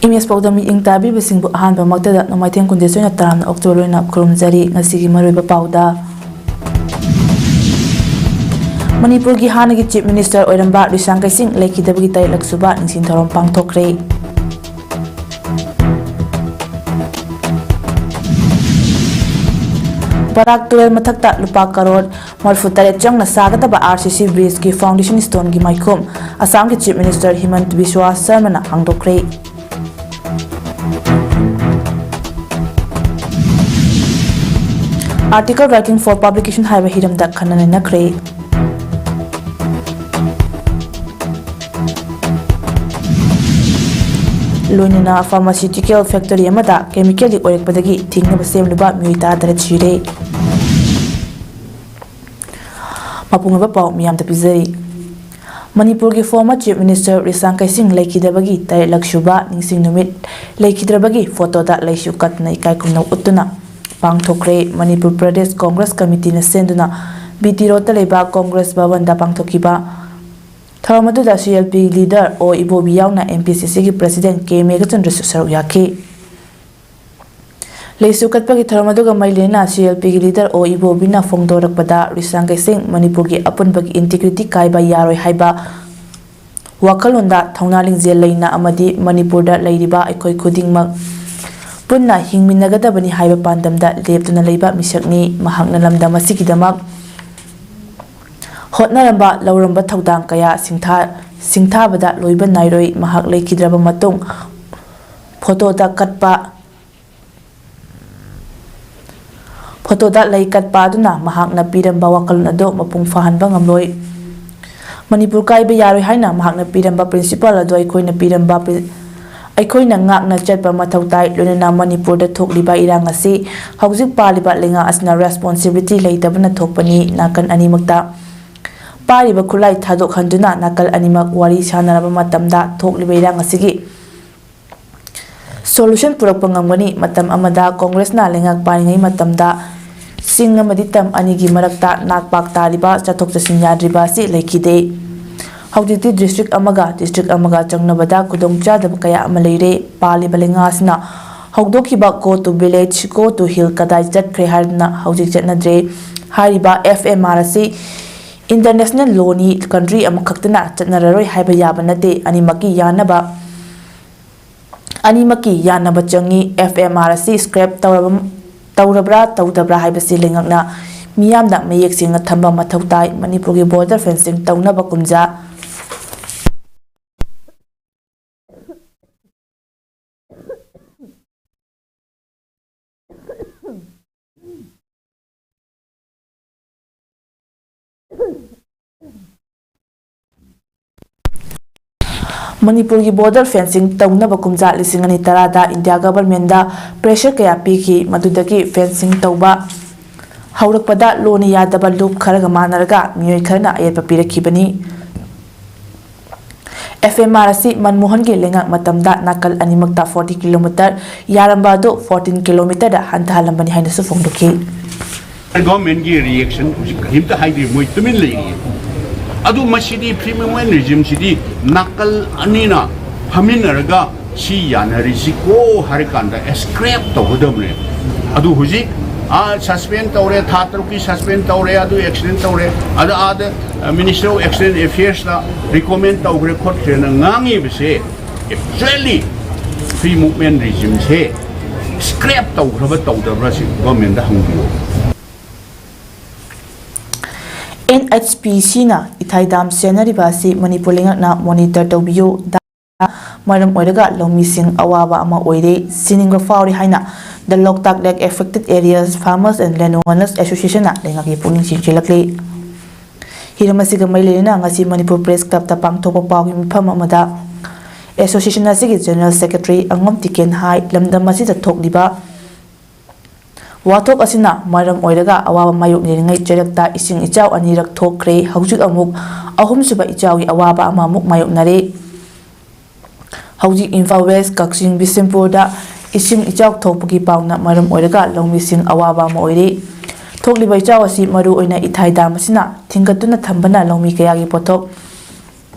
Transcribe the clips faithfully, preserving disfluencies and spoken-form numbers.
Image ꯄꯥꯎꯗꯝ ꯃꯤꯠꯌꯦꯡ ꯇꯥꯕꯤꯕꯁꯤꯡꯕꯨ ꯑꯍꯥꯟꯕꯃꯛꯇꯗ ꯅꯣꯡꯃꯥꯏꯊꯦꯝ ꯀꯨꯟꯖꯦꯊꯣꯏꯅ ꯇꯔꯥꯝꯅ ꯑꯣꯛꯆꯕ ꯂꯣꯏꯅ ꯈꯨꯔꯨꯝꯖꯔꯤ꯫ ꯉꯁꯤꯒꯤ ꯃꯔꯨꯑꯣꯏꯕ ꯄꯥꯎꯗ, ꯃꯅꯤꯄꯨꯔꯒꯤ ꯍꯥꯟꯅꯒꯤ Chief Minister ꯑꯣꯏꯔꯝꯕ ꯔꯤꯁꯥꯡ ꯀꯩꯁꯤꯡ ꯂꯩꯈꯤꯗꯕꯒꯤ ꯇꯔꯦꯠꯂꯛ ꯁꯨꯕ ꯅꯤꯡꯁꯤꯡ ꯊꯧꯔꯝ ꯄꯥꯡꯊꯣꯛꯈ꯭ꯔꯦ꯫ ꯕꯔꯥꯛ ꯇꯨꯔꯦꯜ ꯃꯊꯛꯇ ꯂꯨꯄꯥ ꯀꯔꯣꯔ ꯃꯔꯤꯐꯨ ꯇꯔꯦꯠ ꯆꯪꯅ ꯁꯥꯒꯗꯕ RCC bridgeꯀꯤ foundation stoneꯒꯤ ꯃꯥꯏꯈꯨꯝ ꯑꯁꯥꯝꯒꯤ Chief Minister ꯍꯤꯃꯟꯇ ꯕꯤꯁ꯭ꯋꯥ ꯁꯔꯃꯅ ꯍꯥꯡꯗꯣꯛꯈ꯭ꯔꯦ꯫ Article writing for publication ꯍꯥꯏꯕ ꯍꯤꯔꯝꯗ ꯈꯟꯅ ꯅꯩꯅꯈ꯭ꯔꯦ꯫ ꯂꯣꯏꯅꯅ pharmaceutical factory ꯑꯃꯗ chemical leak ꯑꯣꯏꯔꯛꯄꯗꯒꯤ ꯊꯤꯡꯅꯕ ꯁꯦꯝꯂꯨꯕ ꯃꯤꯑꯣꯏ ꯇꯔꯥꯇꯔꯦꯠ ꯁꯤꯔꯦ꯫ ꯃꯄꯨꯡ ꯑꯣꯏꯕ ꯄꯥꯎ ꯃꯤꯌꯥꯝꯗ ꯄꯤꯖꯔꯤ꯫ ꯃꯅꯤꯄꯨꯔꯒꯤ former Chief Minister ꯔꯤꯁꯥꯡ ꯀꯩꯁꯤꯡ ꯂꯩꯈꯤꯗꯕꯒꯤ ꯇꯔꯦꯠꯂꯛ ꯁꯨꯕ ꯅꯤꯡꯁꯤꯡ ꯅꯨꯃꯤꯠ ꯂꯩꯈꯤꯗ꯭ꯔꯕꯒꯤ ꯐꯣꯇꯣꯗ ꯂꯩꯁꯨ ꯀꯠꯇꯨꯅ ꯏꯀꯥꯏ ꯈꯨꯝꯅꯧ ꯎꯠꯇꯨꯅ ꯄꯥꯡꯊꯣꯛꯈ꯭ꯔꯦ꯫ ꯃꯅꯤꯄꯨꯔ ꯄ꯭ꯔꯗꯦꯁ ꯀꯣꯡꯒ꯭ꯔꯦꯁ ꯀꯃꯤꯇꯤꯅ ꯁꯦꯟꯗꯨꯅ B T ꯔꯣꯗꯇ ꯂꯩꯕ ꯀꯣꯡꯒ꯭ꯔꯦꯁ ꯚꯕꯟꯗ ꯄꯥꯡꯊꯣꯛꯈꯤꯕ ꯊꯧꯔꯝ ꯑꯗꯨꯗ CLP leader O ꯏꯕꯣꯕꯤ ꯌꯥꯎꯅ MPCCꯒꯤ President K ꯃꯦꯘꯆꯟꯗ꯭ꯔꯁꯨ ꯁꯔꯨꯛ ꯌꯥꯈꯤ꯫ ꯂꯩꯁꯨ ꯀꯠꯄꯒꯤ ꯊꯧꯔꯝ ꯑꯗꯨꯒ ꯃꯔꯤ ꯂꯩꯅꯅ CLPꯒꯤ leader O ꯏꯕꯣꯕꯤꯅ ꯐꯣꯡꯗꯣꯔꯛꯄꯗ, ꯔꯤꯁꯥꯡ ꯀꯩꯁꯤꯡ ꯃꯅꯤꯄꯨꯔꯒꯤ ꯑꯄꯨꯟꯕꯒꯤ integrity ꯀꯥꯏꯕ ꯌꯥꯔꯣꯏ ꯍꯥꯏꯕ ꯋꯥꯈꯜꯂꯣꯟꯗ ꯊꯧꯅꯥ ꯂꯤꯡꯖꯦꯜ ꯂꯩꯅ ꯑꯃꯗꯤ ꯃꯅꯤꯄꯨꯔꯗ ꯂꯩꯔꯤꯕ ꯑꯩꯈꯣꯏ ꯈꯨꯗꯤꯡꯃꯛ ꯄꯨꯟꯅ ꯍꯤꯡꯃꯤꯟꯅꯒꯗꯕꯅꯤ ꯍꯥꯏꯕ ꯄꯥꯟꯗꯝꯗ ꯂꯦꯞꯇꯨꯅ ꯂꯩꯕ ꯃꯤꯁꯛꯅꯤ꯫ ꯃꯍꯥꯛꯅ ꯂꯝꯗꯝ ꯑꯁꯤꯒꯤꯗꯃꯛ ꯍꯣꯠꯅꯔꯝꯕ, ꯂꯧꯔꯝꯕ ꯊꯧꯗꯥꯡ ꯀꯌꯥ ꯁꯤꯡꯊꯥ-, ꯁꯤꯡꯊꯥꯕꯗ ꯂꯣꯏꯕ ꯅꯥꯏꯔꯣꯏ꯫ ꯃꯍꯥꯛ ꯂꯩꯈꯤꯗ꯭ꯔꯕ ꯃꯇꯨꯡ ꯐꯣꯇꯣꯗ ꯀꯠꯄ ꯐꯣꯇꯣꯗ ꯂꯩ ꯀꯠꯄ ꯑꯗꯨꯅ ꯃꯍꯥꯛꯅ ꯄꯤꯔꯝꯕ ꯋꯥꯈꯜꯂꯣꯟ ꯑꯗꯨ ꯃꯄꯨꯡ ꯐꯥꯍꯟꯕ ꯉꯝꯂꯣꯏ꯫ ꯃꯅꯤꯄꯨꯔ ꯀꯥꯏꯕ ꯌꯥꯔꯣꯏ ꯍꯥꯏꯅ ꯃꯍꯥꯛꯅ ꯄꯤꯔꯝꯕ principle ꯑꯗꯨ ꯑꯩꯈꯣꯏꯅ ꯄꯤꯔꯝꯕ ꯄ꯭ꯔꯤ-, ꯑꯩꯈꯣꯏꯅ ꯉꯥꯛꯅ ꯆꯠꯄ ꯃꯊꯧ ꯇꯥꯏ꯫ ꯂꯣꯏꯅꯅ ꯃꯅꯤꯄꯨꯔꯗ ꯊꯣꯛꯂꯤꯕ ꯏꯔꯥꯡ ꯑꯁꯤ ꯍꯧꯖꯤꯛ ꯄꯥꯜꯂꯤꯕ ꯂꯩꯉꯥꯛ ꯑꯁꯤꯅ responsibility ꯂꯩꯇꯕꯅ ꯊꯣꯛꯄꯅꯤ꯫ ꯅꯥꯀꯟ ꯑꯅꯤꯃꯛꯇ ꯄꯥꯏꯔꯤꯕ ꯈꯨꯠꯂꯥꯏ ꯊꯥꯗꯣꯛꯍꯟꯗꯨꯅ ꯅꯥꯀꯜ ꯑꯅꯤꯃꯛ ꯋꯥꯔꯤ ꯁꯥꯟꯅꯔꯕ ꯃꯇꯝꯗ ꯊꯣꯛꯂꯤꯕ ꯏꯔꯥꯡ ꯑꯁꯤꯒꯤ solution ꯄꯨꯔꯛꯄ ꯉꯝꯒꯅꯤ꯫ ꯃꯇꯝ ꯑꯃꯗ ꯀꯣꯡꯒ꯭ꯔꯦꯁꯅ ꯂꯩꯉꯥꯛ ꯄꯥꯏꯔꯤꯉꯩ ꯃꯇꯝꯗ ꯆꯤꯡ ꯑꯃꯗꯤ ꯇꯝ ꯑꯅꯤꯒꯤ ꯃꯔꯛꯇ ꯅꯥꯛ ꯄꯥꯛ ꯇꯥꯔꯤꯕ, ꯆꯠꯊꯣꯛ ꯆꯠꯁꯤꯟ ꯌꯥꯗ꯭ꯔꯤꯕ ꯑꯁꯤ ꯂꯩꯈꯤꯗꯦ꯫ ꯍꯧꯖꯤꯛꯇꯤ ꯗꯤꯁꯇ꯭ꯔꯤꯛ ꯑꯃꯒ ꯗꯤꯁꯇ꯭ꯔꯤꯛ ꯑꯃꯒ ꯆꯪꯅꯕꯗ ꯈꯨꯗꯣꯡꯆꯥꯗꯕ ꯀꯌꯥ ꯑꯃ ꯂꯩꯔꯦ꯫ ꯄꯥꯜꯂꯤꯕ ꯂꯩꯉꯥꯛ ꯑꯁꯤꯅ ꯍꯧꯗꯣꯛꯈꯤꯕ "Go to village, go to hill" ꯀꯗꯥꯏ ꯆꯠꯈ꯭ꯔꯦ ꯍꯥꯏꯗꯨꯅ ꯍꯧꯖꯤꯛ ꯆꯠꯅꯗ꯭ꯔꯦ꯫ ꯍꯥꯏꯔꯤꯕ F M R ꯑꯁꯤ international lawꯅꯤ, country ꯑꯃꯈꯛꯇꯅ ꯆꯠꯅꯔꯔꯣꯏ ꯍꯥꯏꯕ ꯌꯥꯕ ꯅꯠꯇꯦ꯫ ꯑꯅꯤꯃꯛꯀꯤ ꯌꯥꯅꯕ ꯑꯅꯤꯃꯛꯀꯤ ꯌꯥꯅꯕ ꯆꯪꯏ꯫ F M R ꯑꯁꯤ scrap ꯇꯧꯔꯕ, ꯇꯧꯔꯕ꯭ꯔꯥ ꯇꯧꯗꯕ꯭ꯔꯥ ꯍꯥꯏꯕꯁꯤ ꯂꯩꯉꯥꯛꯅ ꯃꯤꯌꯥꯝꯅ ꯃꯌꯦꯛ ꯁꯦꯡꯅ ꯊꯝꯕ ꯃꯊꯧ ꯇꯥꯏ꯫ ꯃꯅꯤꯄꯨꯔꯒꯤ border fencing ꯇꯧꯅꯕ ꯀꯨꯝꯖꯥ ꯃꯅꯤꯄꯨꯔꯒꯤ border fencing ꯇꯧꯅꯕ ꯀꯨꯝꯖꯥ ꯂꯤꯁꯤꯡ ꯑꯅꯤ ꯇꯔꯥꯗ ꯏꯟꯗꯤꯌꯥ governmentꯗ pressure ꯀꯌꯥ ꯄꯤꯈꯤ꯫ ꯃꯗꯨꯗꯒꯤ fencing ꯇꯧꯕ ꯍꯧꯔꯛꯄꯗ ꯂꯣꯅ ꯌꯥꯗꯕ ꯂꯨꯞ ꯈꯔꯒ ꯃꯥꯟꯅꯔꯒ ꯃꯤꯑꯣꯏ ꯈꯔꯅ ꯑꯌꯦꯠꯄ ꯄꯤꯔꯛꯈꯤꯕꯅꯤ꯫ F M R ꯑꯁꯤ ꯃꯟꯃꯣꯍꯟꯒꯤ ꯂꯩꯉꯥꯛ ꯃꯇꯝꯗ ꯅꯥꯀꯜ ꯑꯅꯤꯃꯛꯇ forty kilometer ꯌꯥꯔꯝꯕ ꯑꯗꯨ fourteen kilometerꯗ ꯍꯟꯊꯍꯜꯂꯝꯕꯅꯤ ꯍꯥꯏꯅꯁꯨ ꯐꯣꯡꯗꯣꯛꯈꯤ꯫ Governmentꯀꯤ reaction ꯍꯧꯖꯤꯛ ꯀꯔꯤꯝꯇ ꯍꯥꯏꯗ꯭ꯔꯤ, ꯃꯣꯏ ꯇꯨꯃꯤꯟ ꯂꯩꯔꯤ꯫ ꯑꯗꯨ ꯃꯁꯤꯗꯤ free movement regimeꯁꯤꯗꯤ ꯅꯥꯀꯜ ꯑꯅꯤꯅ ꯐꯝꯃꯤꯟꯅꯔꯒ ꯁꯤ ꯌꯥꯅꯔꯤꯁꯤꯀꯣ ꯍꯥꯏꯔꯀꯥꯟꯗ scrap ꯇꯧꯒꯗꯕꯅꯦ꯫ ꯑꯗꯨ ꯍꯧꯖꯤꯛ ꯑꯥ suspend ꯇꯧꯔꯦ, ꯊꯥ ꯇꯔꯨꯛꯀꯤ suspend ꯇꯧꯔꯦ, ꯑꯗꯨ extend ꯇꯧꯔꯦ, ꯑꯗ ꯑꯥꯗ Minister of External Affairsꯇ recommend ꯇꯧꯈ꯭ꯔꯦ ꯈꯣꯠꯈ꯭ꯔꯦꯅ ꯉꯥꯡꯉꯤꯕꯁꯦ, actually free movement regimeꯁꯦ scrap ꯇꯧꯈ꯭ꯔꯕ ꯇꯧꯗꯕ꯭ꯔꯥ ꯁꯤ governmentꯗ ꯍꯪꯕꯤꯌꯨ꯫ N H P Cꯅ ꯏꯊꯥꯏ dam ꯁꯦꯟꯅꯔꯤꯕ ꯑꯁꯤ ꯃꯅꯤꯄꯨꯔ ꯂꯩꯉꯥꯛꯅ monitor ꯇꯧꯕꯤꯌꯨ꯫ Dam ꯃꯔꯝ ꯑꯣꯏꯔꯒ ꯂꯧꯃꯤꯁꯤꯡ ꯑꯋꯥꯕ ꯑꯃ ꯑꯣꯏꯔꯦ, ꯁꯤꯅꯤꯡꯕ ꯐꯥꯎꯔꯤ ꯍꯥꯏꯅ The Loktak Lake Affected Areas Farmers and Landowners Associationꯅ ꯂꯩꯉꯥꯛꯀꯤ ꯄꯨꯛꯅꯤꯡ ꯆꯤꯡꯁꯤꯜꯂꯛꯂꯤ꯫ ꯍꯤꯔꯝ ꯑꯁꯤꯒ ꯃꯔꯤ ꯂꯩꯅꯅ ꯉꯁꯤ ꯃꯅꯤꯄꯨꯔ Press Clubꯇ ꯄꯥꯡꯊꯣꯛꯄ ꯄꯥꯎꯒꯤ ꯃꯤꯐꯝ ꯑꯃꯗ association ꯑꯁꯤꯒꯤ General Secretary ꯑꯉꯝ ꯇꯤꯀꯦꯟ ꯍꯥꯏ, ꯂꯝꯗꯝ ꯑꯁꯤꯗ ꯊꯣꯛꯂꯤꯕ ꯋꯥꯊꯣꯛ ꯑꯁꯤꯅ ꯃꯔꯝ ꯑꯣꯏꯔꯒ ꯑꯋꯥꯕ ꯃꯥꯌꯣꯛꯅꯔꯤꯉꯩ ꯆꯩꯔꯛꯇ ꯏꯁꯤꯡ ꯏꯆꯥꯎ ꯑꯅꯤꯔꯛ ꯊꯣꯛꯈ꯭ꯔꯦ꯫ ꯍꯧꯖꯤꯛ ꯑꯃꯨꯛ ꯑꯍꯨꯝꯁꯨꯕ ꯏꯆꯥꯎꯒꯤ ꯑꯋꯥꯕ ꯑꯃ ꯑꯃꯨꯛ ꯃꯥꯌꯣꯛꯅꯔꯦ꯫ ꯍꯧꯖꯤꯛ ꯏꯝꯐꯥꯜ West, ꯀꯛꯆꯤꯡ, ꯕꯤꯁꯦꯝꯄꯨꯔꯗ ꯏꯁꯤꯡ ꯏꯆꯥꯎ ꯊꯣꯛꯄꯒꯤ ꯄꯥꯎꯅ ꯃꯔꯝ ꯑꯣꯏꯔꯒ ꯂꯧꯃꯤꯁꯤꯡ ꯑꯋꯥꯕ ꯑꯃ ꯑꯣꯏꯔꯦ꯫ ꯊꯣꯛꯂꯤꯕ ꯏꯆꯥꯎ ꯑꯁꯤ ꯃꯔꯨ ꯑꯣꯏꯅ ꯏꯊꯥꯏ dam ꯑꯁꯤꯅ ꯊꯤꯡꯒꯠꯇꯨꯅ ꯊꯝꯕꯅ ꯂꯧꯃꯤ ꯀꯌꯥꯒꯤ ꯄꯣꯠꯊꯣꯛ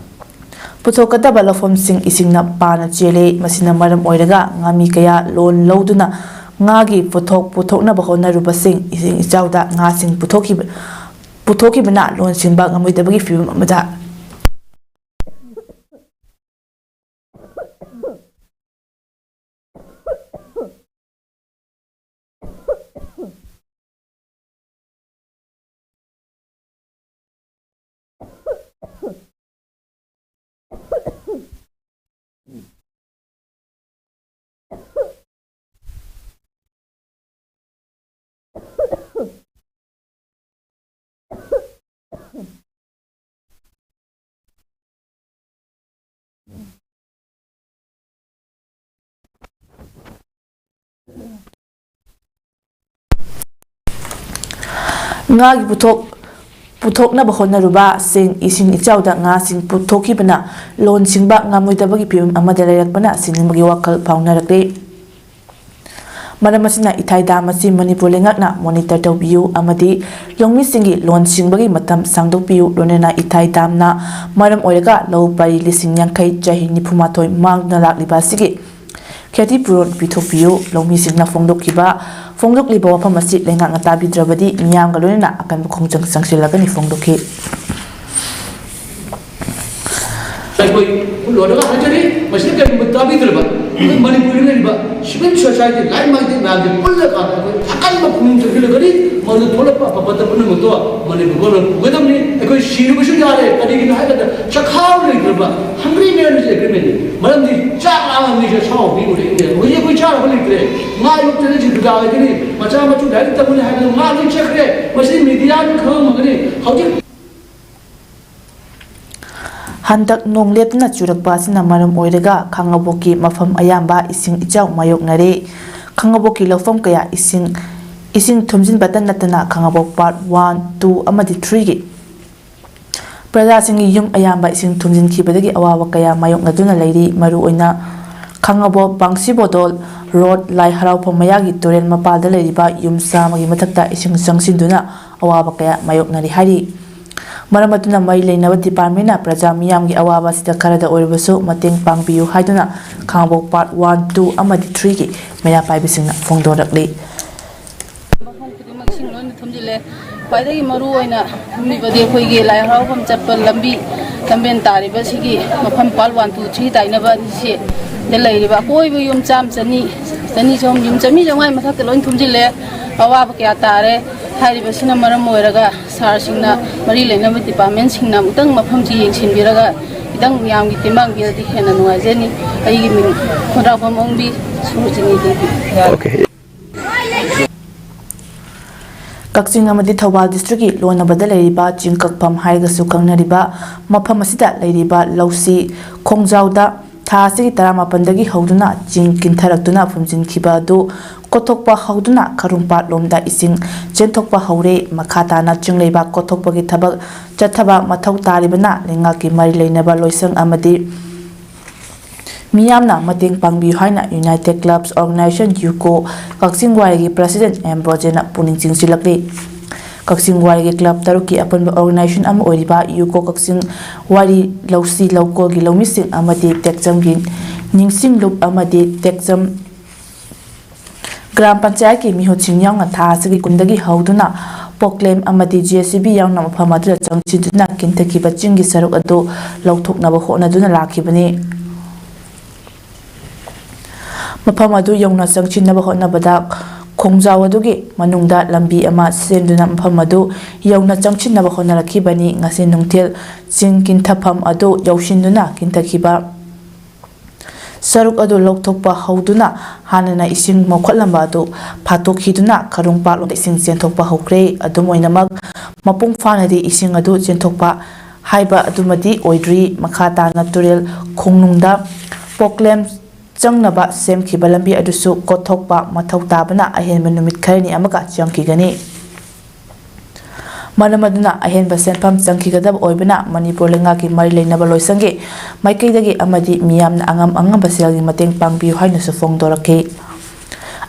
ꯄꯨꯊꯣꯛꯀꯗꯕ ꯂꯧꯐꯝꯁꯤꯡ ꯏꯁꯤꯡꯅ ꯄꯥꯅ ꯆꯦꯜꯂꯦ꯫ ꯃꯁꯤꯅ ꯃꯔꯝ ꯑꯣꯏꯔꯒ ꯉꯥꯃꯤ ꯀꯌꯥ ꯂꯣꯟ ꯂꯧꯗꯨꯅ ꯉꯥꯒꯤ ꯄꯣꯠꯊꯣꯛ ꯄꯨꯊꯣꯛꯅꯕ ꯍꯣꯠꯅꯔꯨꯕꯁꯤꯡ ꯏꯁꯤꯡ ꯏꯆꯥꯎꯗ ꯉꯥꯁꯤꯡ ꯄꯨꯊꯣꯛꯈꯤꯕ, ꯄꯨꯊꯣꯛꯈꯤꯕꯅ ꯂꯣꯟ ꯁꯤꯡꯕ ꯉꯝꯂꯣꯏꯗꯕꯒꯤ ꯐꯤꯕꯝ ꯑꯃꯗ ꯉꯥꯒꯤ ꯄꯨꯊꯣꯛ-, ꯄꯨꯊꯣꯛꯅꯕ ꯍꯣꯠꯅꯔꯨꯕꯁꯤꯡ ꯏꯁꯤꯡ ꯏꯆꯥꯎꯗ ꯉꯥꯁꯤꯡ ꯄꯨꯊꯣꯛꯈꯤꯕꯅ ꯂꯣꯟ ꯁꯤꯡꯕ ꯉꯝꯂꯣꯏꯗꯕꯒꯤ ꯐꯤꯕꯝ ꯑꯃꯗ ꯂꯩꯔꯛꯄꯅ ꯁꯤꯅꯤꯡꯕꯒꯤ ꯋꯥꯈꯜ ꯐꯥꯎꯅꯔꯛꯂꯦ꯫ ꯃꯔꯝ ꯑꯁꯤꯅ ꯏꯊꯥꯏ ꯗꯥꯝ ꯑꯁꯤ ꯃꯅꯤꯄꯨꯔ ꯂꯩꯉꯥꯛꯅ monitor ꯇꯧꯕꯤꯌꯨ ꯑꯃꯗꯤ ꯂꯧꯃꯤꯁꯤꯡꯒꯤ ꯂꯣꯟ ꯁꯤꯡꯕꯒꯤ ꯃꯇꯝ ꯁꯥꯡꯗꯣꯛꯄꯤꯌꯨ, ꯂꯣꯏꯅꯅ ꯏꯊꯥꯏ ꯗꯥꯝꯅ ꯃꯔꯝ ꯑꯣꯏꯔꯒ ꯂꯧ ꯄꯔꯤ ꯂꯤꯁꯤꯡ ꯌꯥꯡꯈꯩ ꯆꯍꯤ ꯅꯤꯐꯨ ꯃꯥꯊꯣꯏ ꯃꯥꯡꯗꯨꯅ ꯂꯥꯛꯂꯤꯕ ꯑꯁꯤꯒꯤ ꯈꯦꯇꯤ ꯄꯨꯔꯣꯟ ꯄꯤꯊꯣꯛꯄꯤꯌꯨ꯫ ꯂꯧꯃꯤꯁꯤꯡꯅ ꯐꯣꯡꯗꯣꯛꯈꯤꯕ, ꯐꯣꯡꯗꯣꯛꯂꯤꯕ ꯋꯥꯐꯝ ꯑꯁꯤ ꯂꯩꯉꯥꯛꯅ ꯇꯥꯕꯤꯗ꯭ꯔꯕꯗꯤ ꯃꯤꯌꯥꯝꯒ ꯂꯣꯏꯅꯅ ꯑꯀꯟꯕ ꯈꯣꯡꯖꯪ ꯆꯪꯁꯤꯜꯂꯒꯅꯤ ꯐꯣꯡꯗꯣꯛꯈꯤ꯫ ꯑꯩꯈꯣꯏ ꯂꯣꯏꯔꯒ ꯍꯥꯏꯖꯔꯤ, ꯃꯁꯤꯗ ꯀꯔꯤꯒꯨꯝꯕ ꯇꯥꯕꯤꯗ꯭ꯔꯕ ꯑꯩꯈꯣꯏ ꯃꯅꯤꯄꯨꯔꯗ ꯂꯩꯔꯤꯕ civil society, ꯂꯥꯏꯔꯤꯛ ꯃꯍꯩ ꯃꯌꯥꯝꯁꯦ ꯄꯨꯜꯂꯒ ꯑꯩꯈꯣꯏ ꯑꯀꯟꯕ ꯈꯣꯡꯖꯪ ꯆꯪꯁꯤꯜꯂꯒꯅꯤ꯫ ꯃꯗꯨ ꯊꯣꯛꯂꯛꯄ ꯑꯐ ꯐꯠꯇ ꯄꯨꯝꯅꯃꯛꯇꯣ ꯃꯅꯤꯄꯨꯔ ꯒꯣꯔꯃꯦꯟ ꯄꯨꯒꯗꯕꯅꯤ꯫ ꯑꯩꯈꯣꯏ ꯁꯤꯔꯨꯕꯁꯨ ꯌꯥꯔꯦ, ꯀꯔꯤꯒꯤꯅꯣ ꯍꯥꯏꯕꯗ ꯆꯈꯥꯎ ꯂꯩꯇ꯭ꯔꯕ hungry man is agreement꯫ ꯃꯔꯝꯗꯤ ꯆꯥꯛ ꯂꯥꯝꯃ ꯃꯤꯁꯦ ꯁꯥꯎ ꯃꯤ ꯎꯔꯛꯏꯅꯦ꯫ ꯍꯧꯖꯤꯛ ꯑꯩꯈꯣꯏ ꯆꯥꯅꯕ ꯂꯩꯇ꯭ꯔꯦ꯫ ꯉꯥ ꯌꯣꯛꯇꯅ ꯖꯤꯕꯤꯀꯥ ꯑꯣꯏꯒꯅꯤ, ꯃꯆꯥ ꯃꯁꯨ ꯂꯥꯏꯔꯤꯛ ꯇꯝꯒꯅꯤ ꯍꯥꯏꯕꯗ ꯉꯥ ꯂꯣꯏ ꯆꯠꯈ꯭ꯔꯦ꯫ ꯃꯁꯤ ꯃꯤꯗꯤꯌꯥꯅ ꯈꯪꯉꯝꯃꯒꯅꯤ꯫ ꯍꯧꯖꯤꯛ ꯍꯟꯗꯛ ꯅꯣꯡ ꯂꯦꯞꯇꯅ ꯆꯨꯔꯛꯄ ꯑꯁꯤꯅ ꯃꯔꯝ ꯑꯣꯏꯔꯒ ꯈꯥꯉꯕꯣꯛꯀꯤ ꯃꯐꯝ ꯑꯌꯥꯝꯕ ꯏꯁꯤꯡ ꯏꯆꯥꯎ ꯃꯥꯌꯣꯛꯅꯔꯦ꯫ ꯈꯥꯉꯕꯣꯛꯀꯤ ꯂꯧꯐꯝ ꯀꯌꯥ ꯏꯁꯤꯡ, ꯏꯁꯤꯡ ꯊꯨꯝꯖꯤꯟꯕꯇ ꯅꯠꯇꯅ ꯈꯥꯉꯕꯣꯛ part one, two ꯑꯃꯗꯤ three ꯒꯤ ꯄ꯭ꯔꯖꯥꯁꯤꯡꯒꯤ ꯌꯨꯝ ꯑꯌꯥꯝꯕ ꯏꯁꯤꯡ ꯊꯨꯝꯖꯤꯟꯈꯤꯕꯗꯒꯤ ꯑꯋꯥꯕ ꯀꯌꯥ ꯃꯥꯌꯣꯛꯅꯗꯨꯅ ꯂꯩꯔꯤ꯫ ꯃꯔꯨꯑꯣꯏꯅ ꯈꯥꯉꯕꯣꯛ ꯄꯥꯡꯁꯤꯕꯣꯗꯣꯜ ꯔꯣꯗ ꯂꯥꯏ ꯍꯔꯥꯎꯐꯝ ꯃꯌꯥꯒꯤ ꯇꯨꯔꯦꯜ ꯃꯄꯥꯜꯗ ꯂꯩꯔꯤꯕ ꯌꯨꯝ ꯆꯥꯝꯃꯒꯤ ꯃꯊꯛꯇ ꯏꯁꯤꯡ ꯆꯪꯁꯤꯟꯗꯨꯅ ꯑꯋꯥꯕ ꯀꯌꯥ ꯃꯥꯌꯣꯛꯅꯔꯤ ꯍꯥꯏꯔꯤ꯫ ꯃꯔꯝ ꯑꯗꯨꯅ ꯃꯔꯤ ꯂꯩꯅꯕ departmentꯅ ꯄ꯭ꯔꯖꯥ ꯃꯤꯌꯥꯝꯒꯤ ꯑꯋꯥꯕ ꯑꯁꯤꯗ ꯈꯔꯗ ꯑꯣꯏꯔꯕꯁꯨ ꯃꯇꯦꯡ ꯄꯥꯡꯕꯤꯌꯨ ꯍꯥꯏꯗꯨꯅ ꯈꯥꯉꯕꯣꯛ part one, two ꯑꯃꯗꯤ threeꯒꯤ ꯃꯩꯔꯥ ꯄꯥꯏꯕꯁꯤꯡꯅ ꯐꯣꯡꯗꯣꯔꯛꯂꯤ꯫ ꯃꯐꯝ ꯈꯨꯗꯤꯡꯃꯛ ꯏꯁꯤꯡ ꯂꯣꯏꯅ ꯊꯨꯝꯖꯤꯜꯂꯦ꯫ ꯈ꯭ꯋꯥꯏꯗꯒꯤ ꯃꯔꯨ ꯑꯣꯏꯅ ꯊꯨꯝꯃꯤꯕꯗꯤ ꯑꯩꯈꯣꯏꯒꯤ ꯂꯥꯏ ꯍꯔꯥꯎꯐꯝ ꯆꯠꯄ ꯂꯝꯕꯤ, ꯂꯝꯕꯦꯟ ꯇꯥꯔꯤꯕ ꯁꯤꯒꯤ ꯃꯐꯝ part one, two, three ꯇꯥꯏꯅꯕ ꯑꯅꯤꯁꯤꯗ ꯂꯩꯔꯤꯕ ꯑꯀꯣꯏꯕ ꯌꯨꯝ ꯆꯥꯝ ꯆꯅꯤ, ꯆꯅꯤ ꯆꯍꯨꯝ, ꯌꯨꯝ ꯆꯥꯝꯃꯔꯤ ꯆꯥꯝꯃꯉꯥꯒꯤ ꯃꯊꯛꯇ ꯂꯣꯏ ꯊꯨꯝꯖꯤꯜꯂꯦ꯫ ꯑꯋꯥꯕ ꯀꯌꯥ ꯇꯥꯔꯦ꯫ ꯍꯥꯏꯔꯤꯕꯁꯤꯅ ꯃꯔꯝ ꯑꯣꯏꯔꯒ ꯁꯥꯔꯁꯤꯡꯅ ꯃꯔꯤ ꯂꯩꯅꯕ departmentꯁꯤꯡꯅ ꯑꯃꯨꯛꯇꯪ ꯃꯐꯝꯁꯤ ꯌꯦꯡꯁꯤꯟꯕꯤꯔꯒ ꯈꯤꯇꯪ ꯃꯌꯥꯝꯒꯤ ꯇꯦꯡꯕꯥꯡꯕꯤꯔꯗꯤ ꯍꯦꯟꯅ ꯅꯨꯡꯉꯥꯏꯖꯅꯤ꯫ ꯑꯩꯒꯤ ꯃꯤꯡ ꯈꯣꯟꯗ꯭ꯔꯥꯎꯕꯝ ꯑꯣꯡꯕꯤ ꯁꯨꯔꯖꯤꯅꯤ ꯗꯦꯕꯤ꯫ ꯀꯛꯆꯤꯡ ꯑꯃꯗꯤ ꯊꯧꯕꯥꯜ districtꯀꯤ ꯂꯣꯟꯅꯕꯗ ꯂꯩꯔꯤꯕ ꯆꯤꯡ ꯀꯛꯐꯝ ꯍꯥꯏꯔꯒꯁꯨ ꯈꯪꯅꯔꯤꯕ ꯃꯐꯝ ꯑꯁꯤꯗ ꯂꯩꯔꯤꯕ ꯂꯧꯁꯤ ꯈꯣꯡꯖꯥꯎꯗ ꯊꯥ ꯑꯁꯤꯒꯤ ꯇꯔꯥꯃꯥꯄꯟꯗꯒꯤ ꯍꯧꯗꯨꯅ ꯆꯤꯡ ꯀꯤꯟꯊꯔꯛꯇꯨꯅ ꯐꯨꯝꯖꯤꯟꯈꯤꯕ ꯑꯗꯨ ꯀꯣꯊꯣꯛꯄ ꯍꯧꯗꯨꯅ ꯈꯔꯨꯡꯄꯥꯠ ꯂꯣꯝꯗ ꯏꯁꯤꯡ ꯆꯦꯟꯊꯣꯛꯄ ꯍꯧꯔꯦ꯫ ꯃꯈꯥ ꯇꯥꯅ ꯆꯤꯡ ꯂꯩꯕꯥꯛ ꯀꯣꯊꯣꯛꯄꯒꯤ ꯊꯕꯛ ꯆꯠꯊꯕ ꯃꯊꯧ ꯇꯥꯔꯤꯕꯅ ꯂꯩꯉꯥꯛꯀꯤ ꯃꯔꯤ ꯂꯩꯅꯕ ꯂꯣꯏꯁꯪ ꯑꯃꯗꯤ ꯃꯤꯌꯥꯝꯅ ꯃꯇꯦꯡ ꯄꯥꯡꯕꯤꯌꯨ ꯍꯥꯏꯅ United Clubs Organization, ꯌꯨꯀꯣ, ꯀꯛꯆꯤꯡ ꯋꯥꯏꯒꯤ president ꯑꯦꯝ ꯕ꯭ꯔꯣꯖꯦꯟꯅ ꯄꯨꯛꯅꯤꯡ ꯆꯤꯡꯁꯤꯜꯂꯛꯂꯤ꯫ ꯀꯛꯆꯤꯡ ꯋꯥꯏꯒꯤ club ꯇꯔꯨꯛꯀꯤ ꯑꯄꯨꯟꯕ organization ꯑꯃ ꯑꯣꯏꯔꯤꯕ ꯌꯨꯀꯣ ꯀꯛꯆꯤꯡ ꯋꯥꯏꯔꯤ ꯂꯧꯁꯤ ꯂꯧꯀꯣꯜꯒꯤ ꯂꯧꯃꯤꯁꯤꯡ ꯑꯃꯗꯤ ꯇꯦꯛꯆꯝꯒꯤ ꯅꯤꯡꯁꯤꯡ ꯂꯨꯞ ꯑꯃꯗꯤ ꯇꯦꯛꯆꯝ ꯒ꯭ꯔꯥꯝ ꯄꯟꯆꯥꯌꯠꯀꯤ ꯃꯤꯍꯨꯠꯁꯤꯡ ꯌꯥꯎꯅ ꯊꯥ ꯑꯁꯤꯒꯤ ꯀꯨꯟꯗꯒꯤ ꯍꯧꯗꯨꯅ ꯄꯣꯛꯂꯦꯝ ꯑꯃꯗꯤ JCB ꯌꯥꯎꯅ ꯃꯐꯝ ꯑꯗꯨꯗ ꯆꯪꯁꯤꯟꯗꯨꯅ ꯀꯤꯟꯊꯈꯤꯕ ꯆꯤꯡꯒꯤ ꯁꯔꯨꯛ ꯑꯗꯨ ꯂꯧꯊꯣꯛꯅꯕ ꯍꯣꯠꯅꯗꯨꯅ ꯂꯥꯛꯈꯤꯕꯅꯤ꯫ ꯃꯐꯝ ꯑꯗꯨ ꯌꯧꯅ ꯆꯪꯁꯤꯟꯅꯕ ꯍꯣꯠꯅꯕꯗ ꯈꯣꯡꯖꯥꯎ ꯑꯗꯨꯒꯤ ꯃꯅꯨꯡꯗ ꯂꯝꯕꯤ ꯑꯃ ꯁꯦꯝꯗꯨꯅ ꯃꯐꯝ ꯑꯗꯨ ꯌꯧꯅ ꯆꯪꯁꯤꯟꯅꯕ ꯍꯣꯠꯅꯔꯛꯈꯤꯕꯅꯤ꯫ ꯉꯁꯤ ꯅꯨꯡꯊꯤꯜ ꯆꯤꯡ ꯀꯤꯟꯊꯐꯝ ꯑꯗꯨ ꯌꯧꯁꯤꯟꯗꯨꯅ ꯀꯤꯟꯊꯈꯤꯕ ꯁꯔꯨꯛ ꯑꯗꯨ ꯂꯧꯊꯣꯛꯄ ꯍꯧꯗꯨꯅ ꯍꯥꯟꯅꯅ ꯏꯁꯤꯡ ꯃꯧꯈꯠꯂꯝꯕ ꯑꯗꯨ ꯐꯥꯠꯇꯣꯛꯈꯤꯗꯨꯅ ꯈꯔꯨꯡ ꯄꯥꯠꯂꯣꯝꯗ ꯏꯁꯤꯡ ꯆꯦꯟꯊꯣꯛꯄ ꯍꯧꯈ꯭ꯔꯦ꯫ ꯑꯗꯨꯝ ꯑꯣꯏꯅꯃꯛ, ꯃꯄꯨꯡ ꯐꯥꯅꯗꯤ ꯏꯁꯤꯡ ꯑꯗꯨ ꯆꯦꯟꯊꯣꯛꯄ ꯍꯥꯏꯕ ꯑꯗꯨꯃꯗꯤ ꯑꯣꯏꯗ꯭ꯔꯤ꯫ ꯃꯈꯥ ꯇꯥꯅ ꯇꯨꯔꯦꯜ ꯈꯣꯡꯅꯨꯡꯗ ꯄꯣꯛꯂꯦꯝ ꯆꯪꯅꯕ ꯁꯦꯝꯈꯤꯕ ꯂꯝꯕꯤ ꯑꯗꯨꯁꯨ ꯀꯣꯊꯣꯛꯄ ꯃꯊꯧ ꯇꯥꯕꯅ ꯑꯍꯦꯟꯕ ꯅꯨꯃꯤꯠ ꯈꯔꯅꯤ ꯑꯃꯒ ꯆꯪꯈꯤꯒꯅꯤ꯫ ꯃꯔꯝ ꯑꯗꯨꯅ ꯑꯍꯦꯟꯕ ꯁꯦꯟꯐꯝ ꯆꯪꯈꯤꯒꯗꯕ ꯑꯣꯏꯕꯅ ꯃꯅꯤꯄꯨꯔ ꯂꯩꯉꯥꯛꯀꯤ ꯃꯔꯤ ꯂꯩꯅꯕ ꯂꯣꯏꯁꯪꯒꯤ ꯃꯥꯏꯀꯩꯗꯒꯤ ꯑꯃꯗꯤ ꯃꯤꯌꯥꯝꯅ ꯑꯉꯝ ꯑꯉꯝꯕ ꯁꯦꯜꯒꯤ ꯃꯇꯦꯡ ꯄꯥꯡꯕꯤꯌꯨ ꯍꯥꯏꯅꯁꯨ ꯐꯣꯡꯗꯣꯔꯛꯈꯤ꯫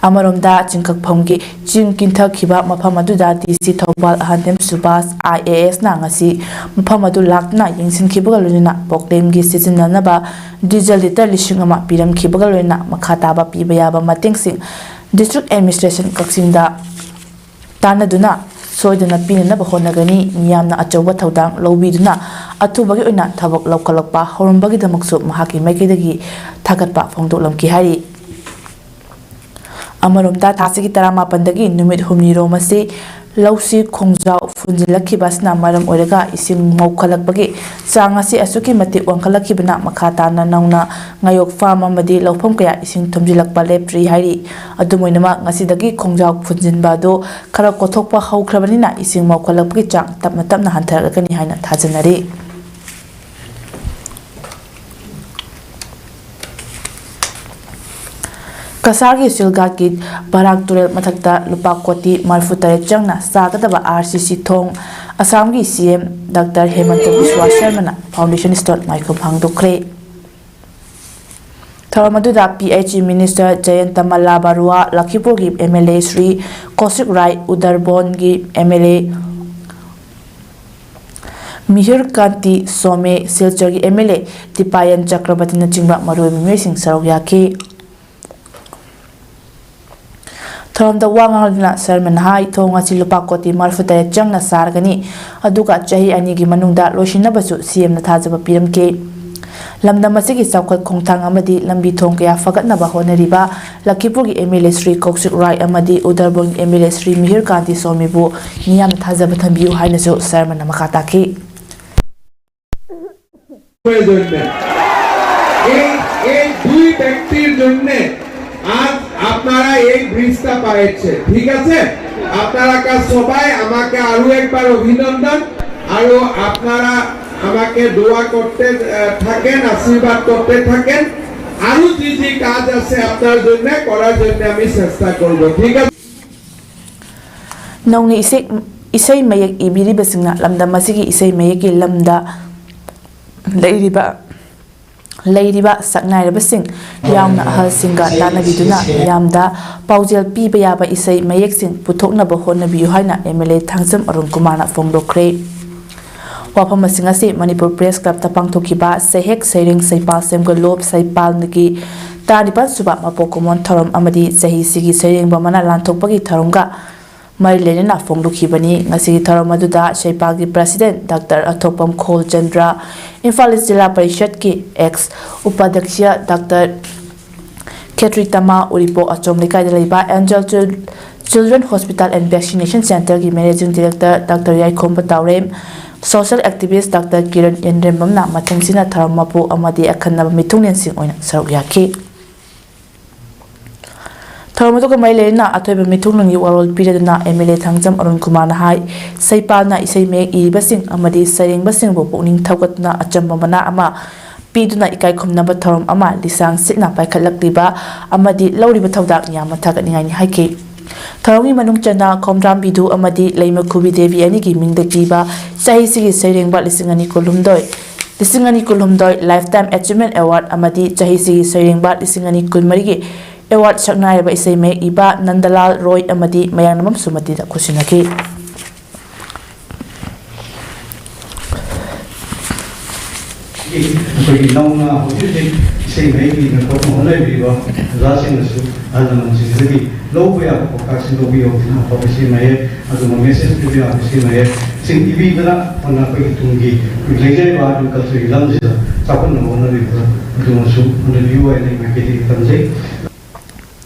ꯑꯃꯔꯣꯝꯗ, ꯆꯤꯡꯀꯛꯐꯝꯒꯤ ꯆꯤꯡ ꯀꯤꯟꯊꯈꯤꯕ ꯃꯐꯝ ꯑꯗꯨꯗ ꯗꯤ ꯁꯤ ꯊꯧꯕꯥꯜ ꯑꯍꯟꯗꯦꯝ ꯁꯨꯕꯥꯁ, ꯑꯥꯏ ꯑꯦ ꯑꯦꯁꯅ ꯉꯁꯤ ꯃꯐꯝ ꯑꯗꯨ ꯂꯥꯛꯇꯨꯅ ꯌꯦꯡꯁꯤꯟꯈꯤꯕꯒ ꯂꯣꯏꯅꯅ ꯄꯣꯛꯂꯦꯝꯒꯤ ꯁꯤꯖꯤꯟꯅꯅꯕ ꯗꯤꯖꯜ ꯂꯤꯇꯔ ꯂꯤꯁꯤꯡ ꯑꯃ ꯄꯤꯔꯝꯈꯤꯕꯒ ꯂꯣꯏꯅꯅ ꯃꯈꯥ ꯇꯥꯕ ꯄꯤꯕ ꯌꯥꯕ ꯃꯇꯦꯡꯁꯤꯡ ꯗꯤꯁꯇ꯭ꯔꯤꯛ ꯑꯦꯗꯃꯤꯅꯤꯁꯇ꯭ꯔꯦꯁꯟ ꯀꯛꯆꯤꯡꯗ ꯇꯥꯟꯅꯗꯨꯅ ꯁꯣꯏꯗꯅ ꯄꯤꯅꯅꯕ ꯍꯣꯠꯅꯒꯅꯤ꯫ ꯃꯤꯌꯥꯝꯅ ꯑꯆꯧꯕ ꯊꯧꯗꯥꯡ ꯂꯧꯕꯤꯗꯨꯅ ꯑꯊꯨꯕꯒꯤ ꯑꯣꯏꯅ ꯊꯕꯛ ꯂꯧꯈꯠꯂꯛꯄ ꯍꯧꯔꯝꯕꯒꯤꯗꯃꯛꯁꯨ ꯃꯍꯥꯛꯀꯤ ꯃꯥꯏꯀꯩꯗꯒꯤ ꯊꯥꯒꯠꯄ ꯐꯣꯡꯗꯣꯛꯂꯝꯈꯤ ꯍꯥꯏꯔꯤ꯫ ꯑꯃꯔꯣꯝꯗ, ꯊꯥꯁꯤꯒꯤ ꯇꯔꯥꯃꯥꯄꯟꯗꯒꯤ ꯅꯨꯃꯤꯠ ꯍꯨꯝꯅꯤꯔꯣꯝ ꯑꯁꯤ ꯂꯧꯁꯤ ꯈꯣꯡꯖꯥꯎ ꯐꯨꯟꯖꯤꯜꯂꯛꯈꯤꯕ ꯑꯁꯤꯅ ꯃꯔꯝ ꯑꯣꯏꯔꯒ ꯏꯁꯤꯡ ꯃꯧꯈꯠꯂꯛꯄꯒꯤ ꯆꯥꯡ ꯑꯁꯤ ꯑꯁꯨꯛꯀꯤ ꯃꯇꯤꯛ ꯋꯥꯡꯈꯠꯂꯛꯈꯤꯕꯅ ꯃꯈꯥ ꯇꯥꯅ ꯅꯧꯅ ꯉꯥꯌꯣꯛ ꯐꯥꯝ ꯑꯃꯗꯤ ꯂꯧꯐꯝ ꯀꯌꯥ ꯏꯁꯤꯡ ꯊꯨꯝꯖꯤꯜꯂꯛꯄ ꯂꯦꯞꯇ꯭ꯔꯤ ꯍꯥꯏꯔꯤ꯫ ꯑꯗꯨꯝ ꯑꯣꯏꯅꯃꯛ, ꯉꯁꯤꯗꯒꯤ ꯈꯣꯡꯖꯥꯎ ꯐꯨꯟꯖꯤꯟꯕ ꯑꯗꯨ ꯈꯔ ꯀꯣꯊꯣꯛꯄ ꯍꯧꯈ꯭ꯔꯕꯅꯤꯅ ꯏꯁꯤꯡ ꯃꯧꯈꯠꯂꯛꯄꯒꯤ ꯆꯥꯡ ꯇꯞꯅ ꯇꯞꯅ ꯍꯟꯊꯔꯛꯀꯅꯤ ꯍꯥꯏꯅ ꯊꯥꯖꯅꯔꯤ꯫ ꯀꯁꯥꯔꯒꯤ ꯁꯤꯜꯒꯥꯠꯀꯤ ꯕꯔꯥꯛ ꯇꯨꯔꯦꯜ ꯃꯊꯛꯇ ꯂꯨꯄꯥ ꯀꯣꯇꯤ ꯃꯔꯤꯐꯨ ꯇꯔꯦꯠ ꯆꯪꯅ ꯁꯥꯒꯗꯕ ꯑꯥꯔ ꯁꯤ ꯁꯤ ꯊꯣꯡ ꯑꯁꯥꯝꯒꯤ C M doctor Himanta Biswa ꯁꯔꯃꯅ ꯐꯥꯎꯟꯗꯦꯁꯟ ꯁ꯭ꯇꯣꯟ ꯃꯥꯏꯈꯨꯝ ꯍꯥꯡꯗꯣꯛꯈ꯭ꯔꯦ꯫ ꯊꯧꯔꯝ ꯑꯗꯨꯗ P H E minister Jayanta Malla Baruah, ꯂꯈꯤꯄꯨꯔꯒꯤ M L A Sri Kaushik Rai, ꯎꯗꯔꯕꯣꯟꯒꯤ M L A Mihir Kanti Shome, ꯁꯤꯜꯆꯔꯒꯤ ꯑꯦꯝ ꯑꯦꯜ ꯑꯦ ꯇꯤꯄꯥꯌꯟ ꯆꯀ꯭ꯔꯕꯔꯇꯤꯅꯆꯤꯡꯕ ꯃꯔꯨꯑꯣꯏꯕ ꯃꯤꯑꯣꯏꯁꯤꯡ ꯁꯔꯨꯛ ꯌꯥꯈꯤ꯫ ꯊꯧꯔꯝꯗ ꯋꯥ ꯉꯥꯡꯂꯗꯨꯅ ꯁꯔꯃꯟ ꯍꯥꯏ, ꯊꯣꯡ ꯑꯁꯤ ꯂꯨꯄꯥ ꯀꯣꯇꯤ ꯃꯔꯤꯐꯨ ꯇꯔꯦꯠ ꯆꯪꯅ ꯁꯥꯔꯒꯅꯤ, ꯑꯗꯨꯒ ꯆꯍꯤ ꯑꯅꯤꯒꯤ ꯃꯅꯨꯡꯗ ꯂꯣꯏꯁꯤꯟꯅꯕꯁꯨ ꯁꯤ ꯑꯦꯝꯅ ꯊꯥꯖꯕ ꯄꯤꯔꯝꯈꯤ꯫ ꯂꯝꯗꯝ ꯑꯁꯤꯒꯤ ꯆꯥꯎꯈꯠ ꯈꯣꯡꯊꯥꯡ ꯑꯃꯗꯤ ꯂꯝꯕꯤ ꯊꯣꯡ ꯀꯌꯥ ꯐꯒꯠꯅꯕ ꯍꯣꯠꯅꯔꯤꯕ ꯂꯈꯤꯄꯨꯔꯒꯤ M L A Sri Kaushik ꯔꯥꯏ ꯑꯃꯗꯤ ꯎꯗꯔꯕꯣꯟꯒꯤ ꯑꯦꯝ ꯑꯦꯜ ꯑꯦ ꯁ꯭ꯔꯤ ꯃꯤꯍꯤꯔ ꯀꯥꯟꯇꯤ ꯁꯣꯃꯤꯕꯨ ꯃꯤꯌꯥꯝꯅ ꯊꯥꯖꯕ ꯊꯝꯕꯤꯌꯨ ꯍꯥꯏꯅꯁꯨ ꯁꯔꯃꯟꯅ ꯃꯈꯥ ꯇꯥꯈꯤ꯫ জন্য এই এই দুই ব্যক্তির জন্য আজ আপনারা এই ব্রিজটা পায়েছে, ঠিক আছে? আপনারা কা সবাই আমাকে আরো একবার অভিনন্দন। আরো আপনারা আমাকে দোয়া করতে আহ, থাকেন, আশীর্বাদ করতে থাকেন। আরো যে যে কাজ আছে আপনার জন্য করার জন্য আমি চেষ্টা করব, ঠিক আছে? ꯅꯧꯅ ꯏꯁꯩ ꯏꯁꯩ ꯃꯌꯦꯛ ꯏꯕꯤꯔꯤꯕꯁꯤꯡꯅ ꯂꯝꯗꯝ ꯑꯁꯤꯒꯤ ꯏꯁꯩ ꯃꯌꯦꯛꯀꯤ ꯂꯝꯗ ꯂꯩꯔꯤꯕ ꯂꯩꯔꯤꯕ ꯁꯛꯅꯥꯏꯔꯕꯁꯤꯡ ꯌꯥꯎꯅ ꯑꯍꯜꯁꯤꯡꯒ ꯇꯥꯟꯅꯕꯤꯗꯨꯅ ꯃꯤꯌꯥꯝꯗ ꯄꯥꯎꯖꯦꯜ ꯄꯤꯕ ꯌꯥꯕ ꯏꯁꯩ ꯃꯌꯦꯛꯁꯤꯡ ꯄꯨꯊꯣꯛꯅꯕ ꯍꯣꯠꯅꯕꯤꯌꯨ ꯍꯥꯏꯅ MLA ꯊꯥꯡꯖꯝ ꯑꯔꯨꯟ ꯀꯨꯃꯥꯔꯅ ꯐꯣꯡꯗꯣꯛꯈ꯭ꯔꯦ꯫ ꯋꯥꯐꯝꯁꯤꯡ ꯑꯁꯤ ꯃꯅꯤꯄꯨꯔ ꯄ꯭ꯔꯦꯁ ꯀ꯭ꯂꯕꯇ ꯄꯥꯡꯊꯣꯛꯈꯤꯕ ꯁꯩꯍꯦꯛ ꯁꯩꯔꯦꯡ ꯁꯩꯄꯥꯜ ꯁꯦꯝꯒꯠꯂꯣ ꯁꯩꯄꯥꯜꯒꯤ ꯇꯔꯥꯅꯤꯄꯥꯜ ꯁꯨꯕ ꯃꯄꯣꯛ ꯀꯨꯝꯑꯣꯟ ꯊꯧꯔꯝ ꯑꯃꯗꯤ ꯆꯍꯤꯁꯤꯒꯤ ꯁꯩꯔꯦꯡꯕ ꯃꯅꯥ ꯂꯥꯟꯊꯣꯛꯄꯒꯤ ꯊꯧꯔꯝꯒ ꯃꯔꯤ ꯂꯩꯅꯅ ꯐꯣꯡꯗꯣꯛꯈꯤꯕꯅꯤ꯫ ꯉꯁꯤꯒꯤ ꯊꯧꯔꯝ ꯑꯗꯨꯗ ꯁꯩꯄꯥꯜꯒꯤ president doctor Athokpam Khelchandra, Imphal east ꯖꯤꯂꯥ ꯄꯔꯤꯁꯠꯀꯤ ꯑꯦꯛꯁ ꯎꯄꯥꯙ꯭ꯌꯛꯁ ꯗꯥꯛꯇꯔ ꯈꯦꯇ꯭ꯔꯤꯇꯃꯥ, ꯎꯔꯤꯄꯣꯛ ꯑꯆꯣꯝ ꯂꯩꯀꯥꯏꯗ ꯂꯩꯕ ꯑꯦꯟꯖꯦꯜ ꯆꯤꯜ-, ꯆꯤꯜꯗ꯭ꯔꯦꯟ ꯍꯣꯁꯄꯤꯇꯥꯜ ꯑꯦꯟ ꯚꯦꯛꯁꯤꯅꯦꯁꯟ ꯁꯦꯟꯇꯔꯒꯤ managing director doctor Yaikhomba Taorem, social activist doctor Kiran ꯌꯦꯟꯔꯦꯝꯕꯝꯅ ꯃꯊꯪꯁꯤꯅ ꯊꯧꯔꯝ ꯃꯄꯨ ꯑꯃꯗꯤ ꯑꯈꯟꯅꯕ ꯃꯤꯊꯨꯡꯂꯦꯟꯁꯤꯡ ꯑꯣꯏꯅ ꯁꯔꯨꯛ ꯌꯥꯈꯤ꯫ ꯊꯧꯔꯝ ꯑꯗꯨꯒ ꯃꯔꯤ ꯂꯩꯅꯅ ꯑꯊꯣꯏꯕ ꯃꯤꯊꯨꯡꯂꯦꯟꯒꯤ ꯋꯥꯔꯣꯜ ꯄꯤꯔꯗꯨꯅ MLA ꯊꯥꯡꯖꯝ ꯑꯔꯨꯟ ꯀꯨꯃꯥꯔꯅ ꯍꯥꯏ, ꯁꯩꯄꯥꯜꯅ ꯏꯁꯩ ꯃꯌꯦꯛ ꯏꯔꯤꯕꯁꯤꯡ ꯑꯃꯗꯤ ꯁꯩꯔꯦꯡꯕꯁꯤꯡꯕꯨ ꯄꯨꯛꯅꯤꯡ ꯊꯧꯒꯠꯇꯨꯅ ꯑꯆꯝꯕ ꯃꯅꯥ ꯑꯃ ꯄꯤꯗꯨꯅ ꯏꯀꯥꯏ ꯈꯨꯝꯅꯕ ꯊꯧꯔꯝ ꯑꯃ ꯂꯤꯁꯥꯡ ꯁꯤꯠꯅ ꯄꯥꯏꯈꯠꯂꯛꯂꯤꯕ ꯑꯃꯗꯤ ꯂꯧꯔꯤꯕ ꯊꯧꯗꯥꯡ ꯌꯥꯝꯅ ꯊꯥꯒꯠꯅꯤꯡꯉꯥꯏꯅꯤ ꯍꯥꯏꯈꯤ꯫ ꯊꯧꯔꯝꯒꯤ ꯃꯅꯨꯡ ꯆꯟꯅ ꯈꯣꯝꯗ꯭ꯔꯥꯝꯕꯤꯗꯨ ꯑꯃꯗꯤ ꯂꯩꯃꯈꯨꯕꯤ ꯗꯦꯕꯤ ꯑꯅꯤꯒꯤ ꯃꯤꯡꯗ ꯄꯤꯕ ꯆꯍꯤꯁꯤꯒꯤ ꯁꯩꯔꯦꯡꯕ ꯂꯤꯁꯤꯡ ꯑꯅꯤ ꯀꯨꯟꯍꯨꯝꯗꯣꯏ, ꯂꯤꯁꯤꯡ ꯑꯅꯤ ꯀꯨꯟꯍꯨꯝꯗꯣꯏ Lifetime Achievement Award ꯑꯃꯗꯤ ꯆꯍꯤꯁꯤꯒꯤ ꯁꯩꯔꯦꯡꯕ ꯂꯤꯁꯤꯡ ꯑꯅꯤ ꯀꯨꯟꯃꯔꯤꯒꯤ Award ꯁꯛꯅꯥꯏꯔꯕ ꯏꯁꯩ ꯃꯌꯦꯛ ꯏꯕ ꯅꯟꯗꯂꯥꯜ ꯔꯣꯏ ꯑꯃꯗꯤ ꯃꯌꯥꯡꯂꯝꯕꯝ ꯁꯨꯃꯇꯤꯗ ꯈꯨꯠꯁꯤꯟꯅꯈꯤ꯫ ꯑꯩꯈꯣꯏꯒꯤ ꯅꯧꯅ ꯍꯧꯖꯤꯛ ꯍꯧꯖꯤꯛ ꯏꯁꯩ ꯃꯌꯦꯛ ꯏꯗꯅ ꯈꯣꯠꯇꯅ ꯍꯣꯠꯅꯕꯤꯔꯤꯕ ꯑꯣꯖꯥꯁꯤꯡꯅꯁꯨ ꯑꯍꯜ ꯂꯃꯟꯁꯤꯡꯁꯤꯗꯒꯤ ꯂꯧꯕ ꯌꯥꯕ ꯄꯥꯎꯇꯥꯛꯁꯤꯡ ꯂꯧꯕꯤꯌꯣ꯫ ꯑꯐꯕ ꯏꯁꯩ ꯃꯌꯦꯛ, ꯑꯗꯨꯒ message ꯄꯤꯕ ꯌꯥꯕ ꯏꯁꯩ ꯃꯌꯦꯛ ꯁꯤꯡ ꯏꯕꯤꯗꯅ ꯍꯣꯠꯅ ꯑꯩꯈꯣꯏꯒꯤ ꯇꯨꯡꯒꯤ ꯑꯩꯈꯣꯏꯒꯤ ꯂꯩꯖꯔꯤꯕ art and culture ꯒꯤ ꯂꯝꯁꯤꯗ ꯆꯥꯎꯈꯠꯅꯕ ꯍꯣꯠꯅꯕꯤꯕꯗ ꯑꯗꯨꯃꯁꯨ ꯍꯣꯠꯅꯕꯤꯌꯨ ꯍꯥꯏꯅ ꯑꯩ ꯃꯥꯏꯀꯩꯗꯒꯤ ꯇꯝꯖꯩ꯫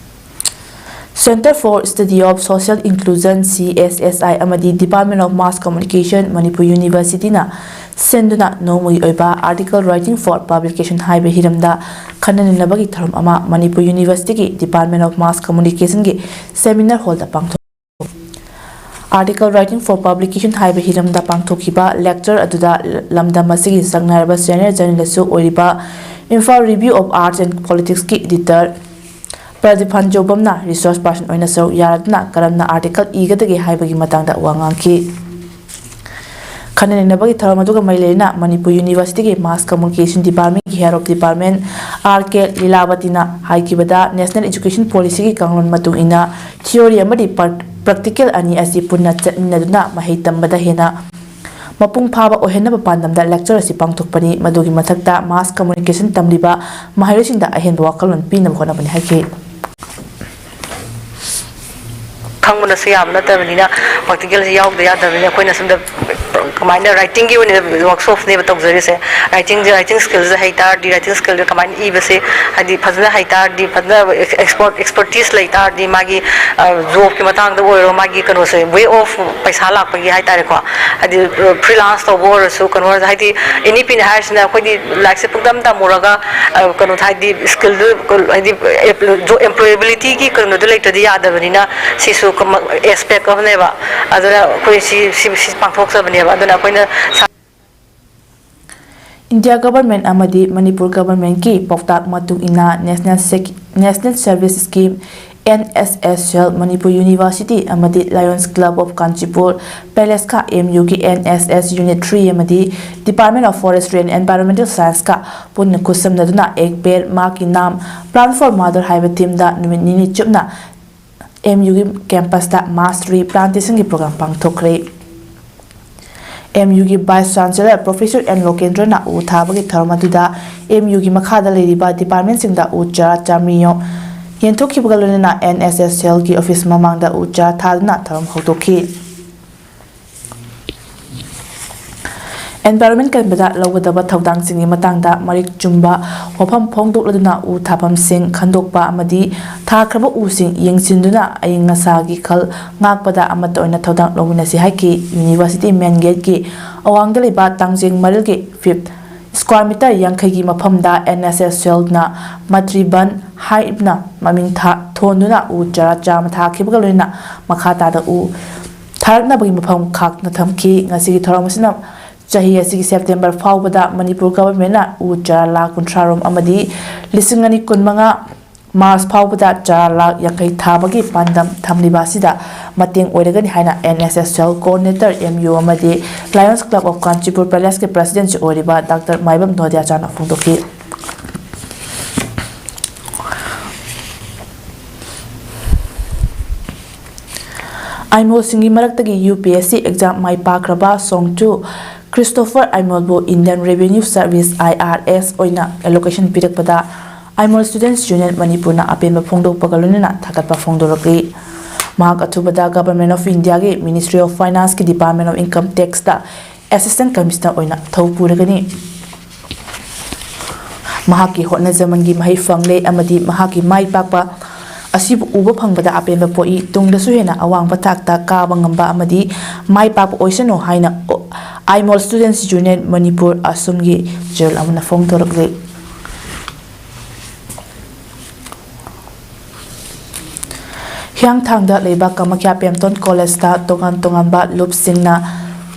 Centre for Study of Social Inclusion, CSSI, ꯑꯃꯗꯤ Department of Mass Communication, Manipur University ꯅ ꯁꯤꯟꯗꯨꯅ ꯅꯣꯡꯃꯒꯤ ꯑꯣꯏꯕ Article Writing for Publication ꯍꯥꯏꯕ ꯍꯤꯔꯝꯗ ꯈꯟꯅ ꯅꯩꯅꯕꯒꯤ ꯊꯧꯔꯝ ꯑꯃ ꯃꯅꯤꯄꯨꯔ University ꯒꯤ Department of Mass Communication ꯒꯤ Seminar Hall ꯗ ꯄꯥꯡꯊꯣꯛꯈꯤ꯫ Article Writing for Publication ꯍꯥꯏꯕ ꯍꯤꯔꯝꯗ ꯄꯥꯡꯊꯣꯛꯈꯤꯕ lecture ꯑꯗꯨꯗ ꯂꯝꯗꯝ ꯑꯁꯤꯒꯤ ꯁꯛꯅꯥꯏꯔꯕ senior journalist ꯁꯨ ꯑꯣꯏꯔꯤꯕ Imphal Review of Arts and Politics ꯀꯤ editor ꯄ꯭ꯔꯗꯤꯞ ꯍꯟꯖꯧꯕꯝꯅ resource person ꯑꯣꯏꯅ ꯁꯔꯨꯛ ꯌꯥꯔꯗꯨꯅ ꯀꯔꯝꯅ article ꯏꯒꯗꯒꯦ ꯍꯥꯏꯕꯒꯤ ꯃꯇꯥꯡꯗ ꯋꯥ ꯉꯥꯡꯈꯤ꯫ ꯈꯟꯅ ꯅꯩꯅꯕꯒꯤ ꯊꯧꯔꯝ ꯑꯗꯨꯒ ꯃꯔꯤ ꯂꯩꯅꯅ ꯃꯅꯤꯄꯨꯔ University ꯒꯤ Mass Communication Department Head of Department R K Lilavati ꯅ ꯍꯥꯏꯈꯤꯕꯗ, National Education Policy ꯒꯤ ꯀꯥꯡꯂꯣꯟ ꯃꯇꯨꯡ ꯏꯟꯅ theory ꯑꯃꯗꯤ par-, practical ꯑꯅꯤ ꯑꯁꯤ ꯄꯨꯟꯅ ꯆꯠꯃꯤꯟꯅꯗꯨꯅ ꯃꯍꯩ ꯇꯝꯕꯗ ꯍꯦꯟꯅ ꯃꯄꯨꯡ ꯐꯥꯕ ꯑꯣꯏꯍꯟꯅꯕ ꯄꯥꯟꯗꯝꯗ lecture ꯑꯁꯤ ꯄꯥꯡꯊꯣꯛꯄꯅꯤ꯫ ꯃꯗꯨꯒꯤ ꯃꯊꯛꯇ Mass Communication ꯇꯝꯂꯤꯕ ꯃꯍꯩꯔꯣꯏꯁꯤꯡꯗ ꯑꯍꯦꯟꯕ ꯋꯥꯈꯜꯂꯣꯟ ꯄꯤꯅꯕ ꯍꯣꯠꯅꯕꯅꯤ ꯍꯥꯏꯈꯤ꯫ ꯈꯪꯕꯅꯁꯨ ꯌꯥꯕ ꯅꯠꯇꯕꯅꯤꯅ, practical ꯁꯤ ꯌꯥꯎꯗ ꯌꯥꯗꯕꯅꯤꯅ, ꯑꯩꯈꯣꯏꯅ ꯁꯣꯝꯗ ꯀꯃꯥꯏꯅ writing ꯒꯤ ꯑꯣꯏꯅ workshop ꯅꯦꯕ ꯇꯧꯖꯔꯤꯁꯦ꯫ Writing ꯁꯦ, writing skill ꯁꯦ ꯍꯩ ꯇꯥꯔꯗꯤ, writing skill ꯁꯦ ꯀꯃꯥꯏꯅ ꯏꯕꯁꯦ, ꯍꯥꯏꯗꯤ, ꯐꯖꯅ ꯍꯩ ꯇꯥꯔꯗꯤ, ꯐꯖꯅ expert, expertise ꯂꯩ ꯇꯥꯔꯗꯤ, ꯃꯥꯒꯤ, ꯑ, job ꯀꯤ ꯃꯇꯥꯡꯗ ꯑꯣꯏꯔꯣ, ꯃꯥꯒꯤ ꯀꯩꯅꯣꯁꯦ, way of ꯄꯩꯁꯥ ꯂꯥꯛꯄꯒꯤ ꯍꯥꯏꯇꯥꯔꯦꯀꯣ, ꯍꯥꯏꯗꯤ, ꯑ, freelance ꯇꯧꯕ ꯑꯣꯏꯔꯁꯨ, ꯀꯩꯅꯣ ꯑꯣꯏꯔꯁꯨ, ꯍꯥꯏꯗꯤ, ꯑꯦꯟ ꯏ ꯄꯤꯅ ꯍꯥꯏꯔꯤꯁꯤꯅ ꯑꯩꯈꯣꯏꯗꯤ ꯂꯥꯏꯔꯤꯛꯁꯦ ꯄꯨꯡꯇꯝ ꯇꯝꯃꯨꯔꯒ, ꯑ, ꯀꯩꯅꯣ, ꯍꯥꯏꯗꯤ, skill ꯗꯨ, ꯍꯥꯏꯗꯤ, employability ꯒꯤ ꯀꯩꯅꯣꯗꯣ ꯂꯩꯇ꯭ꯔꯗꯤ ꯌꯥꯗꯕꯅꯤꯅ, ꯁꯤꯁꯨ ꯀꯃ-, aspect ꯑꯃꯅꯦꯕ꯫ ꯑꯗꯨꯅ ꯑꯩꯈꯣꯏ ꯁꯤ, ꯁꯤ, ꯁꯤ ꯄꯥꯡꯊꯣꯛꯆꯕꯅꯦꯕ꯫ ꯑꯗꯨꯅ ꯑꯩꯈꯣꯏꯅ ꯁꯥ- India Government ꯑꯃꯗꯤ ꯃꯅꯤꯄꯨꯔ Government ꯀꯤ ꯄꯥꯎꯇꯥꯛ ꯃꯇꯨꯡ ꯏꯟꯅ National Sec-, National Service Scheme, N S S L, Manipur University ꯑꯃꯗꯤ Lions Club of Kanchipur Palace ꯀ M U ꯒꯤ N S S Unit three ꯑꯃꯗꯤ Department of Forestry and Environmental Science ꯀ ꯄꯨꯟꯅ ꯈꯨꯠꯁꯝꯅꯗꯨꯅ Ek Ped Maa Ki Naam, Plant for Mother ꯍꯥꯏꯕ theme ꯗ ꯅꯨꯃꯤꯠ ꯅꯤꯅꯤ ꯆꯨꯞꯅ M U ꯒꯤ campus ꯇ mass tree plantation ꯒꯤ program ꯄꯥꯡꯊꯣꯛꯈ꯭ꯔꯦ꯫ M U ꯒꯤ Vice Chancellor Professor N ꯂꯣꯀꯦꯟꯗ꯭ꯔꯅ ꯎ ꯊꯥꯕꯒꯤ ꯊꯧꯔꯝ ꯑꯗꯨꯗ M U ꯒꯤ ꯃꯈꯥꯗ ꯂꯩꯔꯤꯕ department ꯁꯤꯡꯗ ꯎ ꯆꯥꯔꯥ ꯆꯥꯃꯔꯤ ꯌꯦꯟꯊꯣꯛꯈꯤꯕꯒ ꯂꯣꯏꯅꯅ N S S L ꯒꯤ office ꯃꯃꯥꯡꯗ ꯎ ꯆꯥꯔꯥ ꯊꯥꯗꯨꯅ ꯊꯧꯔꯝ ꯍꯧꯗꯣꯛꯈꯤ꯫ Environment ꯀꯟꯕꯗ ꯂꯧꯒꯗꯕ ꯊꯧꯗꯥꯡꯁꯤꯡꯒꯤ ꯃꯇꯥꯡꯗ ꯃꯔꯤꯛ ꯆꯨꯝꯕ ꯋꯥꯐꯝ ꯐꯣꯡꯗꯣꯛꯂꯗꯨꯅ ꯎ ꯊꯥꯐꯝꯁꯤꯡ ꯈꯟꯗꯣꯛꯄ ꯑꯃꯗꯤ ꯊꯥꯈ꯭ꯔꯕ ꯎꯁꯤꯡ ꯌꯦꯡꯁꯤꯟꯗꯨꯅ ꯑꯏꯪ ꯑꯁꯥꯒꯤ ꯈꯜ ꯉꯥꯛꯄꯗ ꯑꯃꯠꯇ ꯑꯣꯏꯅ ꯊꯧꯗꯥꯡ ꯂꯧꯃꯤꯟꯅꯁꯤ ꯍꯥꯏꯈꯤ꯫ University main gate ꯀꯤ ꯑꯋꯥꯡꯗ ꯂꯩꯕ ꯇꯥꯡꯖꯦꯡ ꯃꯔꯤꯜꯒꯤ fifth square meter ꯌꯥꯡꯈꯩꯒꯤ ꯃꯐꯝꯗ N S S L ꯅ ꯃꯇ꯭ꯔꯤꯕꯟ ꯍꯥꯏꯅ ꯃꯃꯤꯡ ꯊꯥ-, ꯊꯣꯟꯗꯨꯅ ꯎ ꯆꯥꯔꯥ ꯆꯥꯝꯃ ꯊꯥꯈꯤꯕꯒ ꯂꯣꯏꯅꯅ ꯃꯈꯥ ꯇꯥꯅ ꯎ ꯊꯥꯔꯛꯅꯕꯒꯤ ꯃꯐꯝ ꯈꯥꯛꯅ ꯊꯝꯈꯤ꯫ ꯉꯁꯤꯒꯤ ꯊꯧꯔꯝ ꯑꯁꯤꯅ ꯆꯍꯤ ꯑꯁꯤꯒꯤ September ꯐꯥꯎꯕꯗ ꯃꯅꯤꯄꯨꯔ Government ꯅ ꯎ ꯆꯥꯔꯥ ꯂꯥꯈ ꯀꯨꯟꯊ꯭ꯔꯥ ꯔꯣꯝ ꯑꯃꯗꯤ ꯂꯤꯁꯤꯡ ꯑꯅꯤ ꯀꯨꯟꯃꯉꯥ ꯃꯥꯔꯆ ꯐꯥꯎꯕꯗ ꯆꯥꯔꯥ ꯂꯥꯈ ꯌꯥꯡꯈꯩ ꯊꯥꯕꯒꯤ ꯄꯥꯟꯗꯝ ꯊꯝꯂꯤꯕ ꯑꯁꯤꯗ ꯃꯇꯦꯡ ꯑꯣꯏꯔꯒꯅꯤ ꯍꯥꯏꯅ N S S Cell Coordinator, M U ꯑꯃꯗꯤ Lions Club of Kanchanpur Palaceꯀꯤ Presidentꯁꯨ ꯑꯣꯏꯔꯤꯕ Doctor ꯃꯥꯏꯕꯝ ꯅꯣꯗꯤꯌꯥꯆꯥꯅ ꯐꯣꯡꯗꯣꯛꯈꯤ꯫ ꯑꯥꯏꯃꯣꯜꯁꯤꯡꯒꯤ ꯃꯔꯛꯇꯒꯤ U P S C exam ꯃꯥꯏ ꯄꯥꯛꯈ꯭ꯔꯕ ꯁꯣꯡꯆꯨ ꯈ꯭ꯔꯤꯁꯇꯣꯐꯔ ꯑꯥꯏꯃꯣꯜꯕꯨ Indian Revenue Service, I R S, ꯑꯣꯏꯅ allocation ꯄꯤꯔꯛꯄꯗ ꯑꯥꯏꯃꯣꯜ Students Union ꯃꯅꯤꯄꯨꯔꯅ ꯑꯄꯦꯟꯕ ꯐꯣꯡꯗꯣꯛꯄꯒ ꯂꯣꯏꯅꯅ ꯊꯥꯒꯠꯄ ꯐꯣꯡꯗꯣꯔꯛꯂꯤ꯫ ꯃꯍꯥꯛ ꯑꯊꯨꯕꯗ Government of Indiaꯒꯤ Ministry of Financeꯀꯤ Department of Income Taxꯇ Assistant Commissioner ꯑꯣꯏꯅ ꯊꯧ ꯄꯨꯔꯒꯅꯤ꯫ ꯃꯍꯥꯛꯀꯤ ꯍꯣꯠꯅꯖꯃꯟꯒꯤ ꯃꯍꯩ ꯐꯪꯂꯦ ꯑꯃꯗꯤ ꯃꯍꯥꯛꯀꯤ ꯃꯥꯏ ꯄꯥꯛꯄ ꯑꯁꯤꯕꯨ ꯎꯕ ꯐꯪꯕꯗ ꯑꯄꯦꯟꯕ ꯄꯣꯛꯏ꯫ ꯇꯨꯡꯗꯁꯨ ꯍꯦꯟꯅ ꯑꯋꯥꯡꯕ ꯊꯥꯛꯇ ꯀꯥꯕ ꯉꯝꯕ ꯑꯃꯗꯤ ꯃꯥꯏ ꯄꯥꯛꯄ ꯑꯣꯏꯁꯅꯨ ꯍꯥꯏꯅ ꯑꯥꯏꯃꯣꯜ Students Union ꯃꯅꯤꯄꯨꯔ ꯑꯁꯣꯝꯒꯤ ꯆꯦꯔꯣꯜ ꯑꯃꯅ ꯐꯣꯡꯗꯣꯔꯛꯂꯤ꯫ ꯍꯤꯌꯥꯡꯊꯥꯡꯗ ꯂꯩꯕ ꯀꯃꯈ꯭ꯌꯥ ꯄꯦꯝꯇꯣꯟ ꯀꯣꯂꯦꯖꯇ ꯇꯣꯉꯥꯟ ꯇꯣꯉꯥꯟꯕ ꯂꯨꯞꯁꯤꯡꯅ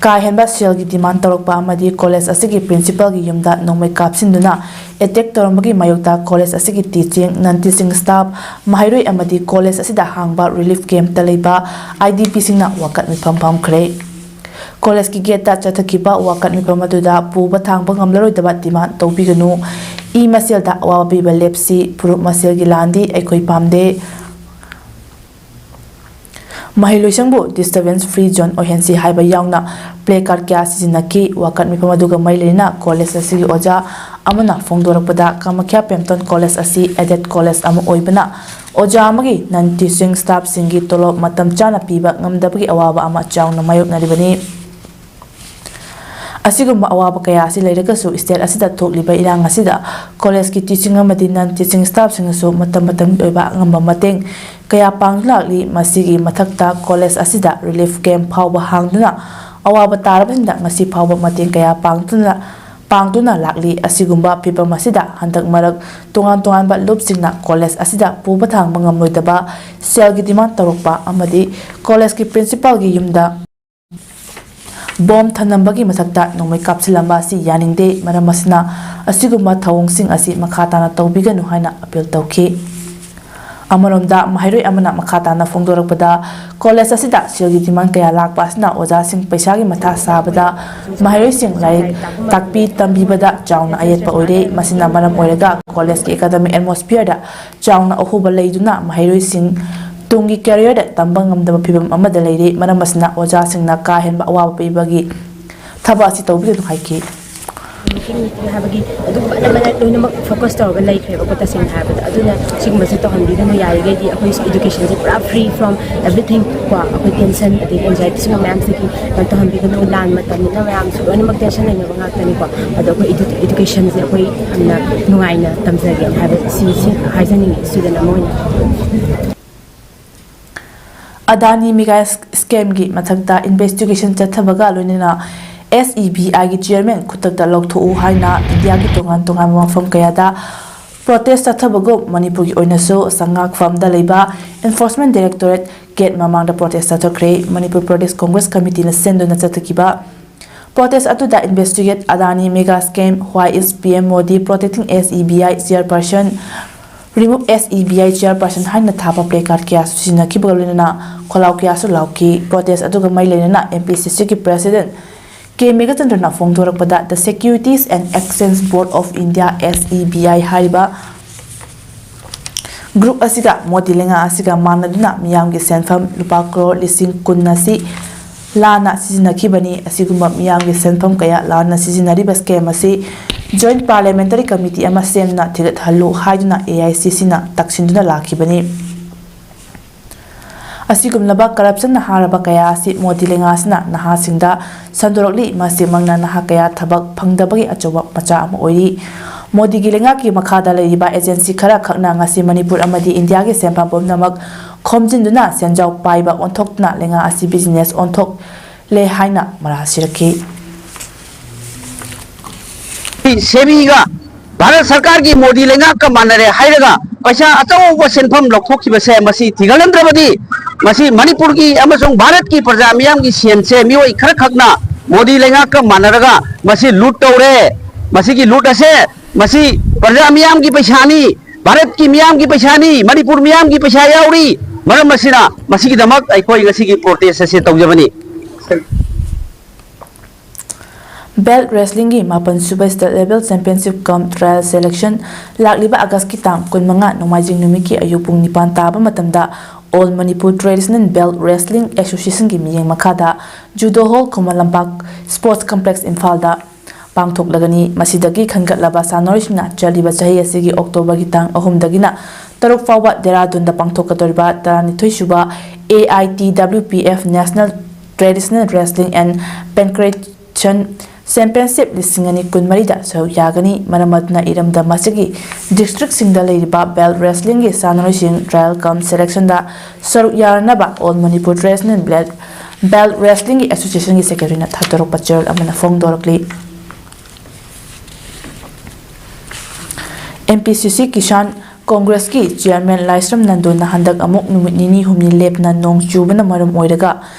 ꯀꯥ ꯍꯦꯟꯕ ꯁꯦꯜꯒꯤ demand ꯇꯧꯔꯛꯄ ꯑꯃꯗꯤ ꯀꯣꯂꯦꯖ ꯑꯁꯤꯒꯤ principalꯒꯤ ꯌꯨꯝꯗ ꯅꯣꯡꯃꯩ ꯀꯥꯞꯁꯤꯟꯗꯨꯅ attack ꯇꯧꯔꯝꯕꯒꯤ ꯃꯥꯌꯣꯛꯇ ꯀꯣꯂꯦꯖ ꯑꯁꯤꯒꯤ teaching, non teaching staff, ꯃꯍꯩꯔꯣꯏ ꯑꯃꯗꯤ ꯀꯣꯂꯦꯖ ꯑꯁꯤꯗ ꯍꯥꯡꯕ relief campꯇ ꯂꯩꯕ I D Pꯁꯤꯡꯅ ꯋꯥꯀꯠ ꯃꯤꯐꯝ ꯐꯝꯈ꯭ꯔꯦ꯫ ꯀꯣꯂꯦꯖꯀꯤ gateꯇ ꯆꯠꯊꯈꯤꯕ ꯋꯥꯀꯠ ꯃꯤꯐꯝ ꯑꯗꯨꯗ ꯄꯨꯕ ꯊꯥꯡꯕ ꯉꯝꯂꯔꯣꯏꯗꯕ demand ꯇꯧꯕꯤꯒꯅꯨ, ꯏ ꯃꯁꯦꯜꯗ ꯑꯋꯥꯕ ꯄꯤꯕ ꯂꯦꯞꯁꯤ, ꯐꯨꯔꯨꯞ ꯃꯁꯦꯜꯒꯤ ꯂꯥꯟꯗꯤ ꯑꯩꯈꯣꯏ ꯄꯥꯝꯗꯦ, ꯃꯍꯩꯂꯣꯏꯁꯪꯕꯨ disturbance free zone ꯑꯣꯏꯍꯟꯁꯤ ꯍꯥꯏꯕ ꯌꯥꯎꯅ placard ꯀꯌꯥ ꯁꯤꯖꯤꯟꯅꯈꯤ꯫ ꯋꯥꯀꯠ ꯃꯤꯐꯝ ꯑꯗꯨꯒ ꯃꯔꯤ ꯂꯩꯅꯅ ꯀꯣꯂꯦꯖ ꯑꯁꯤꯒꯤ ꯑꯣꯖꯥ ꯑꯃꯅ ꯐꯣꯡꯗꯣꯔꯛꯄꯗ, ꯀꯃꯈ꯭ꯌꯥ ꯄꯦꯝꯇꯣꯟ ꯀꯣꯂꯦꯖ ꯑꯁꯤ aided ꯀꯣꯂꯦꯖ ꯑꯃ ꯑꯣꯏꯕꯅ ꯑꯣꯖꯥ ꯑꯃꯒꯤ non teaching staffꯁꯤꯡꯒꯤ ꯇꯣꯂꯣꯞ ꯃꯇꯝ ꯆꯥꯅ ꯄꯤꯕ ꯉꯝꯗꯕꯒꯤ ꯑꯋꯥꯕ ꯑꯃ ꯆꯥꯎꯅ ꯃꯥꯌꯣꯛꯅꯔꯤꯕꯅꯤ꯫ ꯑꯁꯤꯒꯨꯝꯕ ꯑꯋꯥꯕ ꯀꯌꯥ ꯑꯁꯤ ꯂꯩꯔꯒꯁꯨ state ꯑꯁꯤꯗ ꯊꯣꯛꯂꯤꯕ ꯏꯔꯥꯡ ꯑꯁꯤꯗ ꯀꯣꯂꯦꯖꯀꯤ teaching ꯑꯃꯗꯤ non teaching staffꯁꯤꯡꯅꯁꯨ ꯃꯇꯝ ꯃꯇꯝꯒꯤ ꯑꯣꯏꯕ ꯑꯉꯝꯕ ꯃꯇꯦꯡ ꯀꯌꯥ ꯄꯥꯡꯗꯨꯅ ꯂꯥꯛꯂꯤ꯫ ꯃꯁꯤꯒꯤ ꯃꯊꯛꯇ ꯀꯣꯂꯦꯖ ꯑꯁꯤꯗ relief camp ꯐꯥꯎꯕ ꯍꯥꯡꯗꯨꯅ ꯑꯋꯥꯕ ꯇꯥꯔꯕꯁꯤꯡꯗ ꯉꯁꯤ ꯐꯥꯎꯕ ꯃꯇꯦꯡ ꯀꯌꯥ ꯄꯥꯡꯗꯨꯅ, ꯄꯥꯡꯗꯨꯅ ꯂꯥꯛꯂꯤ꯫ ꯑꯁꯤꯒꯨꯝꯕ ꯐꯤꯚꯝ ꯑꯁꯤꯗ ꯍꯟꯗꯛ ꯃꯔꯛ ꯇꯣꯉꯥꯟ ꯇꯣꯉꯥꯟꯕ ꯂꯨꯞꯁꯤꯡꯅ ꯀꯣꯂꯦꯖ ꯑꯁꯤꯗ ꯄꯨꯕ ꯊꯥꯡꯕ ꯉꯝꯂꯣꯏꯗꯕ ꯁꯦꯜꯒꯤ demand ꯇꯧꯔꯛꯄ ꯑꯃꯗꯤ ꯀꯣꯂꯦꯖꯀꯤ principalꯒꯤ ꯌꯨꯝꯗ bomb ꯊꯅꯝꯕꯒꯤ ꯃꯊꯛꯇ ꯅꯣꯡꯃꯩ ꯀꯥꯞꯁꯤꯜꯂꯝꯕ ꯑꯁꯤ ꯌꯥꯅꯤꯡꯗꯦ꯫ ꯃꯔꯝ ꯑꯁꯤꯅ ꯑꯁꯤꯒꯨꯝꯕ ꯊꯧꯑꯣꯡꯁꯤꯡ ꯑꯁꯤ ꯃꯈꯥ ꯇꯥꯅ ꯇꯧꯕꯤꯒꯅꯨ ꯍꯥꯏꯅ appeal ꯇꯧꯈꯤ꯫ ꯑꯃꯔꯣꯝꯗ, ꯃꯍꯩꯔꯣꯏ ꯑꯃꯅ ꯃꯈꯥ ꯇꯥꯅ ꯐꯣꯡꯗꯣꯔꯛꯄꯗ, ꯀꯣꯂꯦꯖ ꯑꯁꯤꯗ ꯁꯦꯜꯒꯤ demand ꯀꯌꯥ ꯂꯥꯛꯄ ꯑꯁꯤꯅ ꯑꯣꯖꯥꯁꯤꯡ ꯄꯩꯁꯥꯒꯤ ꯃꯊꯥ ꯁꯥꯕꯗ ꯃꯍꯩꯔꯣꯏꯁꯤꯡ ꯂꯥꯏꯔꯤꯛ ꯇꯥꯛꯄꯤ ꯇꯝꯕꯤꯕꯗ ꯆꯥꯎꯅ ꯑꯌꯦꯠꯄ ꯑꯣꯏꯔꯦ꯫ ꯃꯁꯤꯅ ꯃꯔꯝ ꯑꯣꯏꯔꯒ ꯀꯣꯂꯦꯖꯀꯤ academic atmosphere ꯗ ꯆꯥꯎꯅ ꯑꯍꯣꯕ ꯂꯩꯗꯨꯅ ꯃꯍꯩꯔꯣꯏꯁꯤꯡ ꯇꯨꯡꯒꯤ career ꯗ ꯇꯝꯕ ꯉꯝꯗꯕ ꯐꯤꯚꯝ ꯑꯃꯗ ꯂꯩꯔꯦ꯫ ꯃꯔꯝ ꯑꯁꯤꯅ ꯑꯣꯖꯥꯁꯤꯡꯅ ꯀꯥ ꯍꯦꯟꯕ ꯑꯋꯥꯕ ꯄꯤꯕꯒꯤ ꯊꯕꯛ ꯑꯁꯤ ꯇꯧꯕꯤꯒꯅꯨ ꯍꯥꯏꯈꯤ꯫ Meeting, meeting ꯍꯥꯏꯕꯒꯤ ꯑꯗꯨꯒꯨꯝꯕ ꯑꯅꯝꯕꯅ ꯂꯣꯏꯅꯃꯛ focus ꯇꯧꯔꯒ ꯂꯩꯈ꯭ꯔꯦꯕꯀꯣ꯫ ꯇꯁꯦꯡꯅ ꯍꯥꯏꯔꯕꯗ, ꯑꯗꯨꯅ ꯁꯤꯒꯨꯝꯕꯁꯦ ꯇꯧꯍꯟꯕꯤꯒꯅꯨ꯫ ꯌꯥꯔꯤꯈꯩꯗꯤ ꯑꯩꯈꯣꯏ education ꯁꯦ ꯄꯨꯔꯥ free from everything ꯀꯣ, ꯑꯩꯈꯣꯏ tension ꯑꯗꯒꯤ anxiety ꯁꯤꯒꯨꯝꯕ ꯃꯌꯥꯝꯁꯤꯗꯒꯤ ꯀꯩꯅꯣ ꯇꯧꯍꯟꯕꯤꯒꯅꯨ꯫ ꯂꯥꯟ ꯃꯇꯝꯅꯤꯅ ꯃꯌꯥꯝꯁꯨ ꯂꯣꯏꯅꯃꯛ tension ꯂꯩꯅꯕ ꯉꯥꯛꯇꯅꯤꯀꯣ꯫ ꯑꯗꯣ ꯑꯩꯈꯣꯏ edu-, education ꯁꯦ ꯑꯩꯈꯣꯏ ꯌꯥꯝꯅ ꯅꯨꯡꯉꯥꯏꯅ ꯇꯝꯖꯒꯦ ꯍꯥꯏꯕ ꯁꯤ, ꯁꯤ ꯍꯥꯏꯖꯅꯤꯡꯉꯤ student ꯑꯃ ꯑꯣꯏꯅ꯫ ꯑꯗꯥꯅꯤ mega scam ꯒꯤ ꯃꯊꯛꯇ investigation ꯆꯠꯊꯕꯒ ꯂꯣꯏꯅꯅ S E B I ꯒꯤ chairman ꯈꯨꯗꯛꯇ ꯂꯧꯊꯣꯛꯎ ꯍꯥꯏꯅ ꯏꯟꯗꯤꯌꯥꯒꯤ ꯇꯣꯉꯥꯟ ꯇꯣꯉꯥꯟꯕ ꯃꯐꯝ ꯀꯌꯥꯗ protest ꯆꯠꯊꯕꯒꯨꯝ, ꯃꯅꯤꯄꯨꯔꯒꯤ ꯑꯣꯏꯅꯁꯨ ꯁꯉꯥꯛꯐꯝꯗ ꯂꯩꯕ Enforcement Directorate gate ꯃꯃꯥꯡꯗ protest ꯆꯠꯊꯈ꯭ꯔꯦ꯫ ꯃꯅꯤꯄꯨꯔ ꯄ꯭ꯔꯗꯦꯁ ꯀꯣꯡꯒ꯭ꯔꯦꯁ ꯀꯃꯤꯇꯤꯅ ꯁꯤꯟꯗꯨꯅ ꯆꯠꯊꯈꯤꯕ protest ꯑꯗꯨꯗ Investigate Adani Mega Scam, Why is P M Modi Protecting S E B I Chairperson, Remove S E B I Chairperson ꯍꯥꯏꯅ ꯊꯥꯕ placard ꯀꯌꯥꯁꯨ ꯁꯤꯖꯤꯟꯅꯈꯤꯕꯒ ꯂꯣꯏꯅꯅ ꯈꯣꯜꯂꯥꯎ ꯀꯌꯥꯁꯨ ꯂꯥꯎꯈꯤ꯫ Protest ꯑꯗꯨꯒ ꯃꯔꯤ ꯂꯩꯅꯅ M P C C ꯒꯤ President K ꯃꯦꯘꯆꯟꯗ꯭ꯔꯅ ꯐꯣꯡꯗꯣꯔꯛꯄꯗ, The Securities and Exchange Board of India, S E B I ꯍꯥꯏꯔꯤꯕ group ꯑꯁꯤꯒ ꯃꯣꯗꯤ ꯂꯩꯉꯥꯛ ꯑꯁꯤꯒ ꯃꯥꯟꯅꯗꯨꯅ ꯃꯤꯌꯥꯝꯒꯤ ꯁꯦꯟꯐꯝ ꯂꯨꯄꯥ ꯀ꯭ꯔꯣꯔ ꯂꯤꯁꯤꯡ ꯀꯨꯟ ꯑꯁꯤ ꯂꯥꯟꯅ ꯁꯤꯖꯤꯟꯅꯈꯤꯕꯅꯤ꯫ ꯑꯁꯤꯒꯨꯝꯕ ꯃꯤꯌꯥꯝꯒꯤ ꯁꯦꯟꯐꯝ ꯀꯌꯥ ꯂꯥꯟꯅ ꯁꯤꯖꯤꯟꯅꯔꯤꯕ scam ꯑꯁꯤ Joint Parliamentary Committee ꯑꯃ ꯁꯦꯝꯗꯨꯅ ꯊꯤꯒꯠꯍꯜꯂꯨ ꯍꯥꯏꯗꯨꯅ A I C C ꯅ ꯇꯛꯁꯤꯟꯗꯨꯅ ꯂꯥꯛꯈꯤꯕꯅꯤ꯫ ꯑꯁꯤꯒꯨꯝꯂꯕ corruption ꯅ ꯍꯥꯔꯕ ꯀꯌꯥ ꯑꯁꯤ ꯃꯣꯗꯤ ꯂꯩꯉꯥꯛ ꯑꯁꯤꯅ ꯅꯍꯥꯁꯤꯡꯗ ꯁꯟꯗꯣꯔꯛꯂꯤ꯫ ꯃꯁꯤꯃꯛꯅ ꯅꯍꯥ ꯀꯌꯥ ꯊꯕꯛ ꯐꯪꯗꯕꯒꯤ ꯑꯆꯧꯕ ꯃꯆꯥꯛ ꯑꯃ ꯑꯣꯏꯔꯤ꯫ ꯃꯣꯗꯤꯒꯤ ꯂꯩꯉꯥꯛꯀꯤ ꯃꯈꯥꯗ ꯂꯩꯔꯤꯕ agency ꯈꯔ ꯈꯛꯅ ꯉꯁꯤ ꯃꯅꯤꯄꯨꯔ ꯑꯃꯗꯤ ꯏꯟꯗꯤꯌꯥꯒꯤ ꯁꯦꯟꯐꯝ ꯄꯨꯝꯅꯃꯛ ꯈꯣꯝꯖꯤꯟꯗꯨꯅ ꯁꯦꯟꯖꯥꯎ ꯄꯥꯏꯕ ꯑꯣꯟꯊꯣꯛꯇꯨꯅ ꯂꯩꯉꯥꯛ ꯑꯁꯤ business ꯑꯣꯟꯊꯣꯛꯂꯦ ꯍꯥꯏꯅ ꯃꯔꯥꯜ ꯁꯤꯔꯛꯈꯤ꯫ ꯁꯦꯃꯤꯒ ꯚꯥꯔꯠ ꯁꯔꯀꯥꯔꯒꯤ ꯃꯣꯗꯤ ꯂꯩꯉꯥꯛꯀ ꯃꯥꯟꯅꯔꯦ ꯍꯥꯏꯔꯒ ꯄꯩꯁꯥ ꯑꯆꯧꯕ ꯁꯦꯟꯐꯝ ꯂꯧꯊꯣꯛꯈꯤꯕꯁꯦ ꯃꯁꯤ ꯊꯤꯒꯠꯍꯟꯗ꯭ꯔꯕꯗꯤ ꯃꯁꯤ ꯃꯅꯤꯄꯨꯔꯒꯤ ꯑꯃꯁꯨꯡ ꯚꯥꯔꯠꯀꯤ ꯄ꯭ꯔꯖꯥ ꯃꯤꯌꯥꯝꯒꯤ ꯁꯦꯟꯁꯦ ꯃꯤꯑꯣꯏ ꯈꯔꯈꯛꯅ ꯃꯣꯗꯤ ꯂꯩꯉꯥꯛꯀ ꯃꯥꯟꯅꯔꯒ ꯃꯁꯤ ꯂꯨꯠ ꯇꯧꯔꯦ꯫ ꯃꯁꯤꯒꯤ ꯂꯨꯠ ꯑꯁꯦ ꯃꯁꯤ ꯄ꯭ꯔꯖꯥ ꯃꯤꯌꯥꯝꯒꯤ ꯄꯩꯁꯥꯅꯤ꯫ ꯚꯥꯔꯠꯀꯤ ꯃꯤꯌꯥꯝꯒꯤ ꯄꯩꯁꯥꯅꯤ, ꯃꯅꯤꯄꯨꯔ ꯃꯤꯌꯥꯝꯒꯤ ꯄꯩꯁꯥ ꯌꯥꯎꯔꯤ꯫ ꯃꯔꯝ ꯑꯁꯤꯅ ꯃꯁꯤꯒꯤꯗꯃꯛ ꯑꯩꯈꯣꯏ ꯉꯁꯤꯒꯤ protest ꯑꯁꯤ ꯇꯧꯖꯕꯅꯤ꯫ Belt Wrestlingꯒꯤ ꯃꯥꯄꯟ ꯁꯨꯕ State Level Championship cum Trial Selection ꯂꯥꯛꯂꯤꯕ Augustꯀꯤ ꯇꯥꯡ ꯀꯨꯟꯃꯉꯥ ꯅꯣꯡꯃꯥꯏꯖꯤꯡ ꯅꯨꯃꯤꯠꯀꯤ ꯑꯌꯨꯛ ꯄꯨꯡ ꯅꯤꯄꯥꯟ ꯇꯥꯕ ꯃꯇꯝꯗ All Manipur Traditional Belt Wrestling Associationꯒꯤ ꯃꯤꯠꯌꯦꯡ ꯃꯈꯥꯗ Judo Hall Khuman Lampak Sports Complex ꯏꯝꯐꯥꯜꯗ ꯄꯥꯡꯊꯣꯛꯂꯒꯅꯤ꯫ ꯃꯁꯤꯗꯒꯤ ꯈꯟꯒꯠꯂꯕ ꯁꯥꯟꯅꯔꯣꯏꯁꯤꯡꯅ ꯆꯠꯂꯤꯕ ꯆꯍꯤ ꯑꯁꯤꯒꯤ Octoberꯒꯤ ꯇꯥꯡ ꯑꯍꯨꯝꯗꯒꯤꯅ ꯇꯔꯨꯛ ꯐꯥꯎꯕ ꯗꯦꯔꯥꯗꯨꯟꯗ ꯄꯥꯡꯊꯣꯛꯀꯗꯧꯔꯤꯕ ꯇꯔꯥꯅꯤꯊꯣꯏ ꯁꯨꯕ A I T W P F National Traditional Wrestling and Pancration Championship ꯂꯤꯁꯤꯡ ꯑꯅꯤ ꯀꯨꯟꯃꯔꯤꯗ ꯁꯔꯨꯛ ꯌꯥꯒꯅꯤ꯫ ꯃꯔꯝ ꯑꯗꯨꯅ ꯏꯔꯝꯗꯝ ꯑꯁꯤꯒꯤ districtꯁꯤꯡꯗ ꯂꯩꯔꯤꯕ belt wrestlingꯒꯤ ꯁꯥꯟꯅꯔꯣꯏꯁꯤꯡ trial cum selectionꯗ ꯁꯔꯨꯛ ꯌꯥꯔꯅꯕ All Manipur Traditional Belt, Belt Wrestlingꯒꯤ Associationꯒꯤ secretaryꯅ ꯊꯥꯗꯣꯔꯛꯄ ꯆꯦꯔꯣꯜ ꯑꯃꯅ ꯐꯣꯡꯗꯣꯔꯛꯂꯤ꯫ M P C C Kisan Congressꯀꯤ chairman ꯂꯥꯏꯁ꯭ꯔꯝ ꯅꯟꯗꯨꯅ ꯍꯟꯗꯛ ꯑꯃꯨꯛ ꯅꯨꯃꯤꯠ ꯅꯤꯅꯤ ꯍꯨꯝꯅꯤ ꯂꯦꯞꯅ ꯅꯣꯡ ꯆꯨꯕꯅ ꯃꯔꯝ ꯑꯣꯏꯔꯒ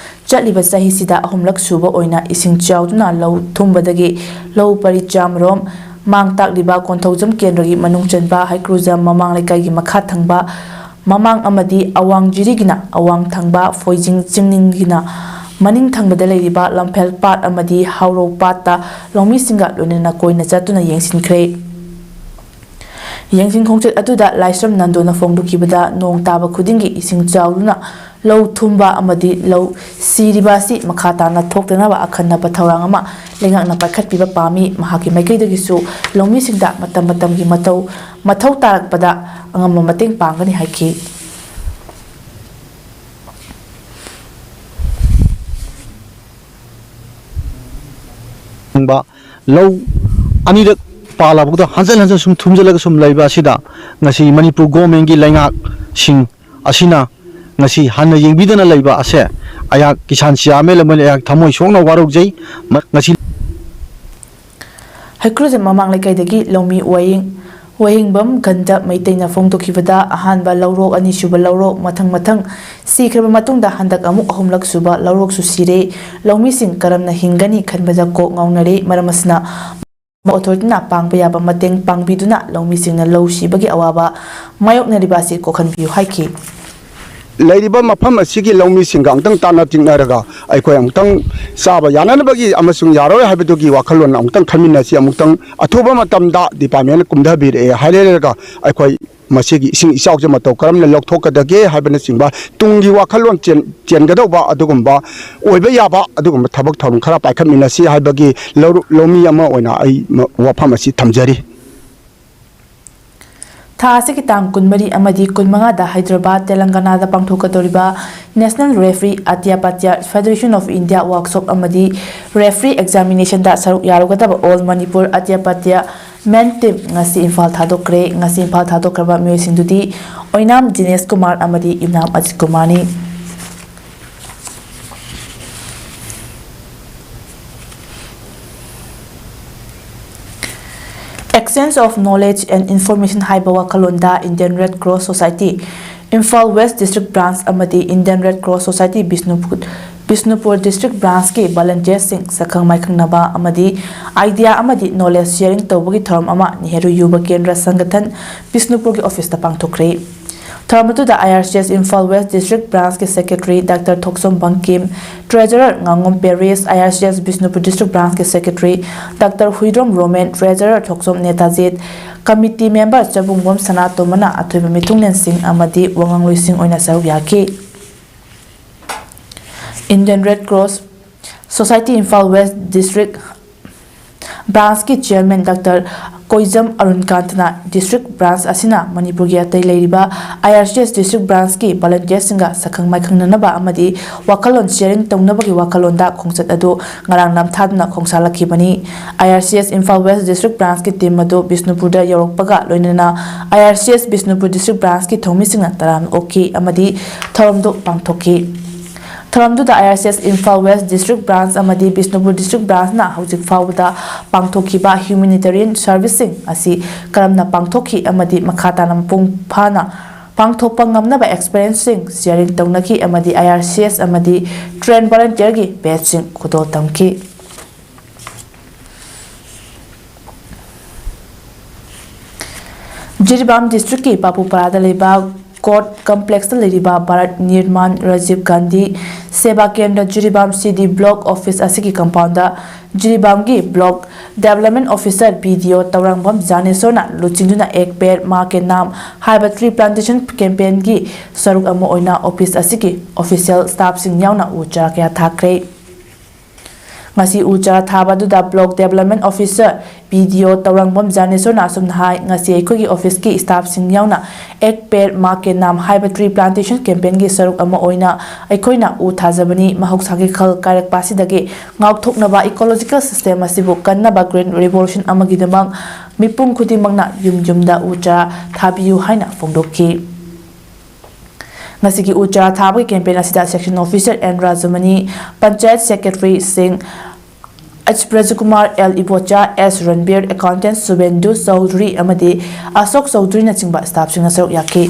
ꯆꯠꯂꯤꯕ ꯆꯍꯤꯁꯤꯗ ꯑꯍꯨꯝꯂꯛ ꯁꯨꯕ ꯑꯣꯏꯅ ꯏꯁꯤꯡ ꯆꯥꯎꯗꯨꯅ ꯂꯧ ꯊꯨꯝꯕꯗꯒꯤ ꯂꯧ ꯄꯔꯤ ꯆꯥꯃꯔꯣꯝ ꯃꯥꯡ ꯇꯥꯛꯂꯤꯕ ꯀꯣꯟꯊꯧꯖꯝ ꯀꯦꯟꯗ꯭ꯔꯒꯤ ꯃꯅꯨꯡ ꯆꯟꯕ ꯍꯩꯀ꯭ꯔꯨꯖꯝ ꯃꯃꯥꯡ ꯂꯩꯀꯥꯏꯒꯤ ꯃꯈꯥ ꯊꯪꯕ ꯃꯃꯥꯡ ꯑꯃꯗꯤ ꯑꯋꯥꯡ ꯖꯤꯔꯤꯒꯤꯅ ꯑꯋꯥꯡ ꯊꯪꯕ ꯐꯣꯏꯖꯤꯡ ꯆꯤꯡꯅꯤꯡꯒꯤꯅ ꯃꯅꯤꯡ ꯊꯪꯕꯗ ꯂꯩꯔꯤꯕ ꯂꯝꯐꯦꯜ ꯄꯥꯠ ꯑꯃꯗꯤ ꯍꯥꯎꯔꯧ ꯄꯥꯠꯇ ꯂꯧꯃꯤꯁꯤꯡꯒ ꯂꯣꯏꯅꯅ ꯀꯣꯏꯅ ꯆꯠꯇꯨꯅ ꯌꯦꯡꯁꯤꯟꯈ꯭ꯔꯦ꯫ ꯌꯦꯡꯁꯤꯟ ꯈꯣꯡꯆꯠ ꯑꯗꯨꯗ ꯂꯥꯏꯁ꯭ꯔꯝ ꯅꯟꯗꯣꯅ ꯐꯣꯡꯗꯣꯛꯈꯤꯕꯗ, ꯅꯣꯡ ꯇꯥꯕ ꯈꯨꯗꯤꯡꯒꯤ ꯏꯁꯤꯡ ꯆꯥꯎꯗꯨꯅ ꯂꯧ ꯊꯨꯝꯕ ꯑꯃꯗꯤ ꯂꯧ ꯁꯤꯔꯤꯕ ꯑꯁꯤ ꯃꯈꯥ ꯇꯥꯅ ꯊꯣꯛꯇꯅꯕ ꯑꯈꯟꯅꯕ ꯊꯧꯔꯥꯡ ꯑꯃ ꯂꯩꯉꯥꯛꯅ ꯄꯥꯏꯈꯠꯄꯤꯕ ꯄꯥꯝꯃꯤ꯫ ꯃꯍꯥꯛꯀꯤ ꯃꯥꯏꯀꯩꯗꯒꯤꯁꯨ ꯂꯧꯃꯤꯁꯤꯡꯗ ꯃꯇꯝ ꯃꯇꯝꯒꯤ ꯃꯇꯧ, ꯃꯊꯧ ꯇꯥꯔꯛꯄꯗ ꯑꯉꯝꯕ ꯃꯇꯦꯡ ꯄꯥꯡꯒꯅꯤ ꯍꯥꯏꯈꯤ꯫ ꯂꯧ ꯑꯅꯤꯔꯛ ꯄꯥꯜꯂꯕꯗ ꯍꯟꯖꯟ ꯍꯟꯖꯟ ꯁꯨꯝ ꯊꯨꯝꯖꯤꯜꯂꯒ ꯁꯨꯝ ꯂꯩꯕ ꯑꯁꯤꯗ ꯉꯁꯤ ꯃꯅꯤꯄꯨꯔ ꯒꯣꯔꯃꯦꯟꯒꯤ ꯂꯩꯉꯥꯛꯁꯤꯡ ꯑꯁꯤꯅ ꯉꯁꯤ ꯍꯟꯅ ꯌꯦꯡꯕꯤꯗꯅ ꯂꯩꯕ ꯑꯁꯦ ꯑꯩꯍꯥꯛ ꯀꯤꯁꯥꯟ ꯆꯤꯌꯥꯃꯦꯟ ꯑꯃꯅꯤ, ꯑꯩꯍꯥꯛ ꯊꯃꯣꯏ ꯁꯣꯛꯅ ꯋꯥꯔꯧꯖꯩ꯫ ꯉꯁꯤ ꯍꯩꯀ꯭ꯔꯨꯖꯝ ꯃꯃꯥꯡ ꯂꯩꯀꯥꯏꯗꯒꯤ ꯂꯧꯃꯤ ꯋꯥꯌꯦꯡ ꯋꯥꯍꯦꯡꯕꯝ ꯒꯟꯗ ꯃꯩꯇꯩꯅ ꯐꯣꯡꯗꯣꯛꯈꯤꯕꯗ, ꯑꯍꯥꯟꯕ ꯂꯧꯔꯣꯛ, ꯑꯅꯤꯁꯨꯕ ꯂꯧꯔꯣꯛ, ꯃꯊꯪ ꯃꯊꯪ ꯁꯤꯈ꯭ꯔꯕ ꯃꯇꯨꯡꯗ ꯍꯟꯗꯛ ꯑꯃꯨꯛ ꯑꯍꯨꯝꯂꯛ ꯁꯨꯕ ꯂꯧꯔꯣꯛꯁꯨ ꯁꯤꯔꯦ꯫ ꯂꯧꯃꯤꯁꯤꯡ ꯀꯔꯝꯅ ꯍꯤꯡꯒꯅꯤ ꯈꯟꯕꯗ ꯀꯣꯛ ꯉꯥꯎꯅꯔꯦ꯫ ꯃꯔꯝ ꯑꯁꯤꯅ ꯑꯣꯊꯣꯔꯤꯇꯤꯅ ꯄꯥꯡꯕ ꯌꯥꯕ ꯃꯇꯦꯡ ꯄꯥꯡꯕꯤꯗꯨꯅ ꯂꯧꯃꯤꯁꯤꯡꯅ ꯂꯧ ꯁꯤꯕꯒꯤ ꯑꯋꯥꯕ ꯃꯥꯌꯣꯛꯅꯔꯤꯕ ꯑꯁꯤ ꯀꯣꯛꯍꯟꯕꯤꯌꯨ ꯍꯥꯏꯈꯤ꯫ ꯂꯩꯔꯤꯕ ꯃꯐꯝ ꯑꯁꯤꯒꯤ ꯂꯧꯃꯤꯁꯤꯡꯒ ꯑꯃꯨꯛꯇꯪ ꯇꯥꯟꯅ ꯇꯤꯛꯅꯔꯒ ꯑꯩꯈꯣꯏ ꯑꯃꯨꯛꯇꯪ ꯆꯥꯕ ꯌꯥꯅꯅꯕꯒꯤ ꯑꯃꯁꯨꯡ ꯌꯥꯔꯣꯏ ꯍꯥꯏꯕꯗꯨꯒꯤ ꯋꯥꯈꯜꯂꯣꯟ ꯑꯃꯨꯛꯇꯪ ꯈꯟꯃꯤꯟꯅꯁꯤ꯫ ꯑꯃꯨꯛꯇꯪ ꯑꯊꯨꯕ ꯃꯇꯝꯗ ꯗꯤꯄꯥꯔꯠꯃꯦꯟꯅ ꯀꯨꯝꯊꯕꯤꯔꯛꯑꯦ ꯍꯥꯏꯔꯒ ꯑꯩꯈꯣꯏ ꯃꯁꯤꯒꯤ ꯏꯁꯤꯡ ꯏꯆꯥꯎꯁꯦ ꯃꯇꯧ ꯀꯔꯝꯅ ꯂꯧꯊꯣꯛꯀꯗꯒꯦ ꯍꯥꯏꯕꯅꯆꯤꯡꯕ ꯇꯨꯡꯒꯤ ꯋꯥꯈꯜꯂꯣꯟ ꯆꯦꯟ-, ꯆꯦꯟꯒꯗꯧꯕ ꯑꯗꯨꯒꯨꯝꯕ ꯑꯣꯏꯕ ꯌꯥꯕ ꯑꯗꯨꯒꯨꯝꯕ ꯊꯕꯛ ꯊꯧꯔꯝ ꯈꯔ ꯄꯥꯏꯈꯠꯃꯤꯟꯅꯁꯤ ꯍꯥꯏꯕꯒꯤ ꯂꯧ-, ꯂꯧꯃꯤ ꯑꯃ ꯑꯣꯏꯅ ꯑꯩ ꯃ-, ꯋꯥꯐꯝ ꯑꯁꯤ ꯊꯝꯖꯔꯤ꯫ ꯊꯥ ꯑꯁꯤꯒꯤ ꯇꯥꯡ ꯀꯨꯟꯃꯔꯤ ꯑꯃꯗꯤ ꯀꯨꯟꯃꯉꯥꯗ Hyderabad, ꯇꯦꯂꯪꯒꯅꯥꯗ ꯄꯥꯡꯊꯣꯛꯀꯗꯧꯔꯤꯕ National Referee ꯑꯇ꯭ꯌꯥꯄꯥꯇ꯭ꯌ Federation of India workshop ꯑꯃꯗꯤ referee examinationꯗ ꯁꯔꯨꯛ ꯌꯥꯔꯨꯒꯗꯕ All Manipur ꯑꯇ꯭ꯌꯥꯄꯥꯇ꯭ꯌ Men team ꯉꯁꯤ ꯏꯝꯐꯥꯜ ꯊꯥꯗꯣꯛꯈ꯭ꯔꯦ꯫ ꯉꯁꯤ ꯏꯝꯐꯥꯜ ꯊꯥꯗꯣꯛꯈ꯭ꯔꯕ ꯃꯤꯑꯣꯏꯁꯤꯡꯗꯨꯗꯤ ꯑꯣꯏꯅꯥꯝ ꯖꯤꯅꯦꯁ ꯀꯨꯃꯥꯔ ꯑꯃꯗꯤ ꯌꯨꯝꯅꯥꯝ Ajit ꯀꯨꯃꯥꯔꯅꯤ꯫ Exchange of Knowledge and Information ꯍꯥꯏꯕ ꯋꯥꯈꯜꯂꯣꯟꯗ Indian Red Cross Society, Imphal West District Branch ꯑꯃꯗꯤ Indian Red Cross Society, Bishnupur, Bishnupur District Branchꯀꯤ volunteersꯁꯤꯡ ꯁꯛꯈꯪ ꯃꯥꯏꯈꯪꯅꯕ ꯑꯃꯗꯤ idea ꯑꯃꯗꯤ knowledge sharing ꯇꯧꯕꯒꯤ ꯊꯧꯔꯝ ꯑꯃ ꯅꯦꯍꯔꯨ ꯌꯨꯕ ꯀꯦꯟꯗ꯭ꯔ ꯁꯪꯒꯊꯟ, ꯕꯤꯁꯅꯨꯄꯨꯔꯒꯤ officeꯇ ꯄꯥꯡꯊꯣꯛꯈ꯭ꯔꯦ꯫ ꯊꯧꯔꯝ ꯑꯗꯨꯗ IRCS Imphal West District Branchꯀꯤ Secretary Doctor Thokchom Bankim, Treasurer ꯉꯥꯉꯣꯝ ꯄꯦꯔꯤꯁ, IRCS ꯕꯤꯁꯅꯨꯄꯨꯔ District Branchꯀꯤ Secretary Doctor Huidrom Romen, Treasurer Thokchom Netajit, committee member Chabungbam ꯁꯅꯥꯇꯣꯝꯕꯅ ꯑꯊꯣꯏꯕ ꯃꯤꯊꯨꯡꯂꯦꯟꯁꯤꯡ ꯑꯃꯗꯤ ꯋꯥꯉꯥꯡꯂꯣꯏꯁꯤꯡ ꯑꯣꯏꯅ ꯁꯔꯨꯛ ꯌꯥꯈꯤ꯫ Indian Red Cross Society Imphal West District Branchꯀꯤ Chairman Doctor ꯀꯣꯏꯖꯝ ꯑꯔꯨꯟꯀꯥꯟꯇꯅ District Branch ꯑꯁꯤꯅ ꯃꯅꯤꯄꯨꯔꯒꯤ ꯑꯇꯩ ꯂꯩꯔꯤꯕ IRCS District Branchꯀꯤ volunteersꯁꯤꯡꯒ ꯁꯛꯈꯪ ꯃꯥꯏꯈꯪꯅꯅꯕ ꯑꯃꯗꯤ ꯋꯥꯈꯜꯂꯣꯟ sharing ꯇꯧꯅꯕꯒꯤ ꯋꯥꯈꯜꯂꯣꯟꯗ ꯈꯣꯡꯆꯠ ꯑꯗꯨ ꯉꯔꯥꯡ ꯅꯝꯊꯥꯗꯨꯅ ꯈꯣꯡꯁꯥꯜꯂꯛꯈꯤꯕꯅꯤ꯫ IRCS Imphal West District Branchꯀꯤ team ꯑꯗꯨ ꯕꯤꯁꯅꯨꯄꯨꯔꯗ ꯌꯧꯔꯛꯄꯒ ꯂꯣꯏꯅꯅ IRCS ꯕꯤꯁꯅꯨꯄꯨꯔ District Branchꯀꯤ ꯊꯧꯃꯤꯁꯤꯡꯅ ꯇꯔꯥꯝꯅ ꯑꯣꯛꯈꯤ ꯑꯃꯗꯤ ꯊꯧꯔꯝꯗꯨ ꯄꯥꯡꯊꯣꯛꯈꯤ꯫ ꯊꯧꯔꯝꯗꯨꯗ IRCS Imphal West District Branch ꯑꯃꯗꯤ ꯕꯤꯁꯅꯨꯄꯨꯔ District Branchꯅ ꯍꯧꯖꯤꯛ ꯐꯥꯎꯕꯗ ꯄꯥꯡꯊꯣꯛꯈꯤꯕ humanitarian serviceꯁꯤꯡ ꯑꯁꯤ ꯀꯔꯝꯅ ꯄꯥꯡꯊꯣꯛꯈꯤ ꯑꯃꯗꯤ ꯃꯈꯥ ꯇꯥꯅ ꯃꯄꯨꯡ ꯐꯥꯅ ꯄꯥꯡꯊꯣꯛꯄ ꯉꯝꯅꯕ experienceꯁꯤꯡ sharing ꯇꯧꯅꯈꯤ ꯑꯃꯗꯤ IRCS ꯑꯃꯗꯤ trained volunteerꯒꯤ batchꯁꯤꯡ ꯈꯨꯗꯣꯜ ꯇꯝꯈꯤ꯫ ꯖꯤꯔꯤꯕꯥꯝ ꯗꯤꯁꯇ꯭ꯔꯤꯛꯀꯤ ꯄꯥꯄꯨꯄꯥꯔꯥꯗ ꯂꯩꯕ ꯀꯣꯔꯠ ꯀꯝꯄ꯭ꯂꯦꯛꯁꯇ ꯂꯩꯔꯤꯕ ꯚꯥꯔꯠ ꯅꯤꯔꯃꯥꯟ ꯔꯥꯖꯤꯕ ꯒꯥꯟꯙꯤ ꯁꯦꯕꯥ ꯀꯦꯟꯗ꯭ꯔ Jiribam C D block office ꯑꯁꯤꯒꯤ ꯀꯝꯄꯥꯎꯟꯗ ꯖꯤꯔꯤꯕꯥꯝꯒꯤ block development officer B D O Thourangbam ꯖꯥꯅꯦꯁꯣꯔꯅ ꯂꯨꯆꯤꯡꯗꯨꯅ ꯑꯦꯛ ꯄꯦꯗ ꯃꯥ ꯀꯦ ꯅꯥꯝ ꯍꯥꯏꯕ ꯇ꯭ꯔꯤ ꯄ꯭ꯂꯥꯟꯇꯦꯁꯟ ꯀꯦꯝꯄꯦꯟꯒꯤ ꯁꯔꯨꯛ ꯑꯃ ꯑꯣꯏꯅ ꯑꯣꯐꯤꯁ ꯑꯁꯤꯒꯤ ꯑꯣꯐꯤꯁꯤꯌꯦꯜ ꯁ꯭ꯇꯥꯐꯁꯤꯡ ꯌꯥꯎꯅ ꯎ ꯆꯥꯔꯥ ꯀꯌꯥ ꯊꯥꯈ꯭ꯔꯦ꯫ ꯉꯁꯤ ꯎ ꯆꯥꯔꯥ ꯊꯥꯕ ꯑꯗꯨꯗ block development officer B D O Thourangbam ꯖꯥꯅꯦꯁꯣꯔꯅ ꯑꯁꯨꯝꯅ ꯍꯥꯏ, ꯉꯁꯤ ꯑꯩꯈꯣꯏꯒꯤ ꯑꯣꯐꯤꯁꯀꯤ ꯁ꯭ꯇꯥꯐꯁꯤꯡ ꯌꯥꯎꯅ ꯑꯦꯛ ꯄꯦꯗ ꯃꯥ ꯀꯦ ꯅꯥꯝ ꯍꯥꯏꯕ ꯇ꯭ꯔꯤ ꯄ꯭ꯂꯥꯟꯇꯦꯁꯟ ꯀꯦꯝꯄꯦꯟꯒꯤ ꯁꯔꯨꯛ ꯑꯃ ꯑꯣꯏꯅ ꯑꯩꯈꯣꯏꯅ ꯎ ꯊꯥꯖꯕꯅꯤ꯫ ꯃꯍꯧꯁꯥꯒꯤ ꯈꯜ ꯀꯥꯏꯔꯛꯄ ꯑꯁꯤꯗꯒꯤ ꯉꯥꯛꯊꯣꯛꯅꯕ ꯏꯀꯣꯂꯣꯖꯤꯀꯦꯜ ꯁꯤꯁꯇꯦꯝ ꯑꯁꯤꯕꯨ ꯀꯟꯅꯕ ꯒ꯭ꯔꯤꯟ ꯔꯤꯚꯣꯂꯨꯁꯟ ꯑꯃꯒꯤꯗꯃꯛ ꯃꯤꯄꯨꯝ ꯈꯨꯗꯤꯡꯃꯛꯅ ꯌꯨꯝ ꯌꯨꯝꯗ ꯎ ꯆꯥꯔꯥ ꯊꯥꯕꯤꯌꯨ ꯍꯥꯏꯅ ꯐꯣꯡꯗꯣꯛꯈꯤ꯫ ꯉꯁꯤꯒꯤ ꯎ ꯆꯥꯔꯥ ꯊꯥꯕꯒꯤ ꯀꯦꯝꯄꯦꯟ ꯑꯁꯤꯗ section officer N Rajmani, panchayat ꯁꯦꯀ꯭ꯔꯦꯇꯔꯤꯁꯤꯡ H Brajkumar, L Ibocha, S Ranbir, accountant Subhendu Chowdhury ꯑꯃꯗꯤ ꯑꯁꯣꯛ ꯆꯧꯙꯨꯔꯤꯅꯆꯤꯡꯕ ꯁ꯭ꯇꯥꯐꯁꯤꯡꯅ ꯁꯔꯨꯛ ꯌꯥꯈꯤ꯫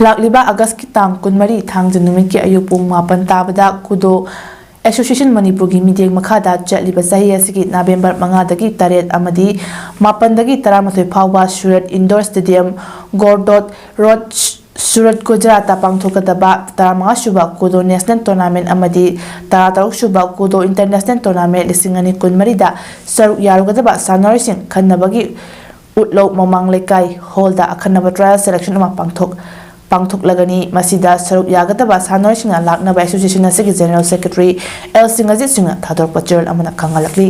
ꯂꯥꯛꯂꯤꯕ ꯑꯥꯒꯁꯀꯤ ꯇꯥꯡ ꯀꯨꯟꯃꯔꯤ ꯊꯥꯡꯖ ꯅꯨꯃꯤꯠꯀꯤ ꯑꯌꯨꯛ ꯄꯨꯡ ꯃꯥꯄꯟ ꯇꯥꯕꯗ ꯀꯨꯗꯣ ꯑꯦꯁꯣꯁꯤꯌꯦꯁꯟ ꯃꯅꯤꯄꯨꯔꯒꯤ ꯃꯤꯠꯌꯦꯡ ꯃꯈꯥꯗ ꯆꯠꯂꯤꯕ ꯆꯍꯤ ꯑꯁꯤꯒꯤ ꯅꯕꯦꯝꯕꯔ ꯃꯉꯥꯗꯒꯤ ꯇꯔꯦꯠ ꯑꯃꯗꯤ ꯃꯥꯄꯟꯗꯒꯤ ꯇꯔꯥꯃꯥꯊꯣꯏ ꯐꯥꯎꯕ ꯁꯨꯔꯠ ꯏꯟꯗꯣꯔ ꯁ꯭ꯇꯦꯗꯤꯌꯝ, ꯒꯣꯔꯗꯣꯠ ꯔꯣꯗ, ꯁꯨꯔꯠ, ꯒꯨꯖꯔꯥꯠꯇ ꯄꯥꯡꯊꯣꯛꯀꯗꯕ ꯇꯔꯥꯃꯉꯥ ꯁꯨꯕ ꯀꯨꯗꯣ ꯅꯦꯁꯅꯦꯜ ꯇꯣꯔꯅꯥꯃꯦꯟꯠ ꯑꯃꯗꯤ ꯇꯔꯥꯇꯔꯨꯛ ꯁꯨꯕ ꯀꯨꯗꯣ ꯏꯟꯇꯔꯅꯦꯁꯅꯦꯜ ꯇꯣꯔꯅꯥꯃꯦꯟꯠ ꯂꯤꯁꯤꯡ ꯑꯅꯤ ꯀꯨꯟꯃꯔꯤꯗ ꯁꯔꯨꯛ ꯌꯥꯔꯨꯒꯗꯕ ꯁꯥꯟꯅꯔꯣꯏꯁꯤꯡ ꯈꯟꯅꯕꯒꯤ ꯎꯠꯂꯧ ꯃꯃꯥꯡ ꯂꯩꯀꯥꯏ ꯍꯣꯜꯗ ꯑꯈꯟꯅꯕ ꯇ꯭ꯔꯥꯌꯦꯜ ꯁꯦꯂꯦꯛꯁꯟ ꯑꯃ ꯄꯥꯡꯊꯣꯛ-, ꯄꯥꯡꯊꯣꯛꯂꯒꯅꯤ꯫ ꯃꯁꯤꯗ ꯁꯔꯨꯛ ꯌꯥꯒꯗꯕ ꯁꯥꯟꯅꯔꯣꯏꯁꯤꯡꯅ ꯂꯥꯛꯅꯕ ꯑꯦꯁꯣꯁꯤꯌꯦꯁꯟ ꯑꯁꯤꯒꯤ ꯖꯦꯅꯔꯦꯜ ꯁꯦꯀ꯭ꯔꯦꯇꯔꯤ ꯑꯦꯜ ꯁꯤꯡꯍꯖꯤꯠ ꯁꯤꯡꯅ ꯊꯥꯗꯣꯔꯛꯄ ꯆꯦꯔꯣꯜ ꯑꯃꯅ ꯈꯪꯍꯜꯂꯛꯂꯤ꯫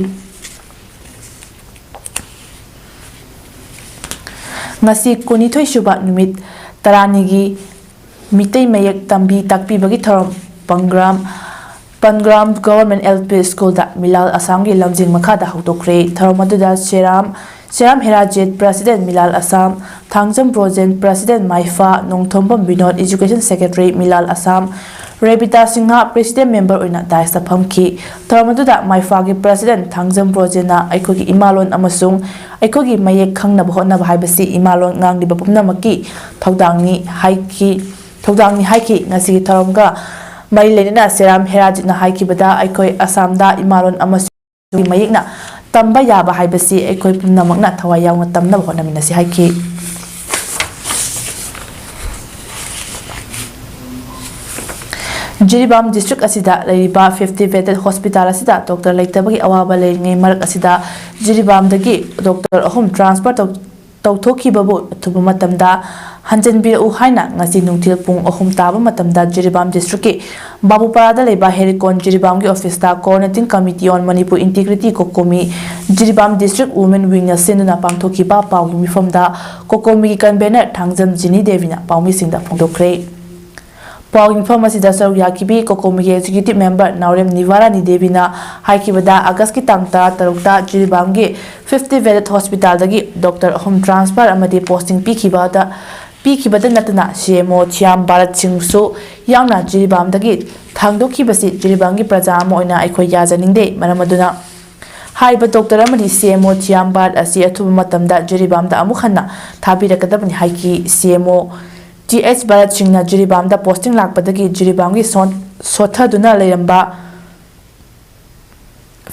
ꯉꯁꯤ ꯀꯨꯟꯅꯤꯊꯣꯏ ꯁꯨꯕ ꯅꯨꯃꯤꯠ ꯇꯔꯥꯅꯤꯒꯤ ꯃꯤꯇꯩ ꯃꯌꯦꯛ ꯇꯝꯕꯤ ꯇꯥꯛꯄꯤꯕꯒꯤ ꯊꯧꯔꯝ ꯄꯪꯒ꯭ꯔꯥꯝ, ꯄꯟꯒ꯭ꯔꯥꯝ ꯒꯚꯔꯟꯃꯦꯟꯠ ꯑꯦꯜ ꯄꯤ ꯁ꯭ꯀꯨꯜꯗ ꯃꯤꯂꯥꯜ ꯑꯁꯥꯝꯒꯤ ꯂꯝꯖꯤꯡ ꯃꯈꯥꯗ ꯍꯧꯗꯣꯛꯈ꯭ꯔꯦ꯫ ꯊꯧꯔꯝ ꯑꯗꯨꯗ Seram, Seram Herajit, president Milal Asham, Thangjam Brojen, president Maipha, Nongthombam Binod, education secretary Milal Asham, Rebita Singh, president member ꯑꯣꯏꯅ ꯗꯥꯏꯁꯇ ꯐꯝꯈꯤ꯫ ꯊꯧꯔꯝ ꯑꯗꯨꯗ ꯃꯥꯏꯐꯥꯒꯤ ꯄ꯭ꯔꯁꯤꯗꯦꯟꯠ ꯊꯥꯡꯖꯝ ꯕ꯭ꯔꯣꯖꯦꯟꯅ ꯑꯩꯈꯣꯏꯒꯤ ꯏꯃꯥꯂꯣꯟ ꯑꯃꯁꯨꯡ ꯑꯩꯈꯣꯏꯒꯤ ꯃꯌꯦꯛ ꯈꯪꯅꯕ ꯍꯣꯠꯅꯕ ꯍꯥꯏꯕꯁꯤ ꯏꯃꯥꯂꯣꯟ ꯉꯥꯡꯂꯤꯕ ꯄꯨꯝꯅꯃꯛꯀꯤ ꯊꯧꯗꯥꯡꯅꯤ ꯍꯥꯏꯈꯤ, ꯊꯧꯗꯥꯡꯅꯤ ꯍꯥꯏꯈꯤ꯫ ꯉꯁꯤꯒꯤ ꯊꯧꯔꯝꯒ ꯃꯔꯤ ꯂꯩꯅꯅ ꯁꯦꯔꯥꯝ ꯍꯦꯔꯥꯖꯤꯠꯅ ꯍꯥꯏꯈꯤꯕꯗ, ꯑꯩꯈꯣꯏ ꯑꯁꯥꯝꯗ ꯏꯃꯥꯂꯣꯟ ꯑꯃꯁꯨꯡ ꯃꯌꯦꯛꯅ ꯇꯝꯕ ꯌꯥꯕ ꯍꯥꯏꯕꯁꯤ ꯑꯩꯈꯣꯏ ꯄꯨꯝꯅꯃꯛꯅ ꯊꯋꯥꯏ ꯌꯥꯎꯅ ꯇꯝꯅꯕ ꯍꯣꯠꯅꯃꯤꯟꯅꯁꯤ ꯍꯥꯏꯈꯤ꯫ ꯖꯤꯔꯤꯕꯥꯝ ꯗꯤꯁꯇ꯭ꯔꯤꯛ ꯑꯁꯤꯗ ꯂꯩꯔꯤꯕ fifty bedded ꯍꯣꯁꯄꯤꯇꯥꯜ ꯑꯁꯤꯗ ꯗꯣꯛꯇꯔ ꯂꯩꯇꯕꯒꯤ ꯑꯋꯥꯕ ꯂꯩꯔꯤꯉꯩ ꯃꯔꯛ ꯑꯁꯤꯗ ꯖꯤꯔꯤꯕꯥꯝꯗꯒꯤ ꯗꯣꯛꯇꯔ ꯑꯍꯨꯝ ꯇ꯭ꯔꯥꯟꯁꯐꯔ ꯇꯧ-, ꯇꯧꯊꯣꯛꯈꯤꯕꯕꯨ ꯑꯊꯨꯕ ꯃꯇꯝꯗ ꯍꯟꯖꯤꯟꯕꯤꯔꯛꯎ ꯍꯥꯏꯅ ꯉꯁꯤ ꯅꯨꯡꯊꯤꯜ ꯄꯨꯡ ꯑꯍꯨꯝ ꯇꯥꯕ ꯃꯇꯝꯗ ꯖꯤꯔꯤꯕꯥꯝ ꯗꯤꯁꯇ꯭ꯔꯤꯛꯀꯤ ꯕꯥꯕꯨꯄꯥꯔꯥꯗ ꯂꯩꯕ ꯍꯦꯔꯤꯀꯣꯟ ꯖꯤꯔꯤꯕꯥꯝꯒꯤ ꯑꯣꯐꯤꯁꯇ Coordinating Committee on Manipur Integrity, COCOMI, Jiribam district women ꯋꯤꯡꯅ ꯁꯤꯟꯗꯨꯅ ꯄꯥꯡꯊꯣꯛꯈꯤꯕ ꯄꯥꯎꯒꯤ ꯃꯤꯐꯝꯗ COCOMIꯒꯤ ꯀꯟꯚꯦꯅꯔ ꯊꯥꯡꯖꯝ ꯖꯤꯅꯤ ꯗꯦꯕꯤꯅ ꯄꯥꯎꯃꯤꯁꯤꯡꯗ ꯐꯣꯡꯗꯣꯛꯈ꯭ꯔꯦ꯫ ꯄꯥꯎ ꯃꯤꯐꯝ ꯑꯁꯤꯗ ꯁꯔꯨꯛ ꯌꯥꯈꯤꯕꯤ COCOMIꯒꯤ Executive Member ꯅꯥꯎꯔꯦꯝ ꯅꯤꯚꯥꯔꯥꯅꯤ ꯗꯦꯕꯤꯅ ꯍꯥꯏꯈꯤꯕꯗ, ꯑꯥꯒꯁꯀꯤ ꯇꯥꯡ ꯇꯔꯥꯇꯔꯨꯛꯇ ꯖꯤꯔꯤꯕꯥꯝꯒꯤ fifty bedded ꯍꯣꯁꯄꯤꯇꯥꯜꯗꯒꯤ ꯗꯣꯛꯇꯔ ꯑꯍꯨꯝ ꯇ꯭ꯔꯥꯟꯁꯐꯔ ꯑꯃꯗꯤ ꯄꯣꯁꯇꯤꯡ ꯄꯤꯈꯤꯕꯗ, ꯄꯤꯈꯤꯕꯗ ꯅꯠꯇꯅ CMO ꯊꯤꯌꯥꯝ ꯚꯥꯔꯠ ꯁꯤꯡꯁꯨ ꯌꯥꯎꯅ ꯖꯤꯔꯤꯕꯥꯝꯗꯒꯤ ꯊꯥꯡꯗꯣꯛꯈꯤꯕꯁꯤ ꯖꯤꯔꯤꯕꯥꯝꯒꯤ ꯄ꯭ꯔꯖꯥ ꯑꯃ ꯑꯣꯏꯅ ꯑꯩꯈꯣꯏ ꯌꯥꯖꯅꯤꯡꯗꯦ꯫ ꯃꯔꯝ ꯑꯗꯨꯅ ꯍꯥꯏꯔꯤꯕ ꯗꯣꯛꯇꯔ ꯑꯃꯗꯤ CMO ꯊꯤꯌꯥꯝ ꯚꯥꯔꯠ ꯑꯁꯤ ꯑꯊꯨꯕ ꯃꯇꯝꯗ ꯖꯤꯔꯤꯕꯥꯝꯗ ꯑꯃꯨꯛ ꯍꯟꯅ ꯊꯥꯕꯤꯔꯛꯀꯗꯕꯅꯤ ꯍꯥꯏꯈꯤ꯫ CMO ꯇꯤ ꯑꯩꯆ ꯚꯥꯔꯠ ꯁꯤꯡꯅ ꯖꯤꯔꯤꯕꯥꯝꯗ ꯄꯣꯁꯇꯤꯡ ꯂꯥꯛꯄꯗꯒꯤ ꯖꯤꯔꯤꯕꯥꯝꯒꯤ ꯁꯣꯟ-, ꯁꯣꯠꯊꯗꯨꯅ ꯂꯩꯔꯝꯕ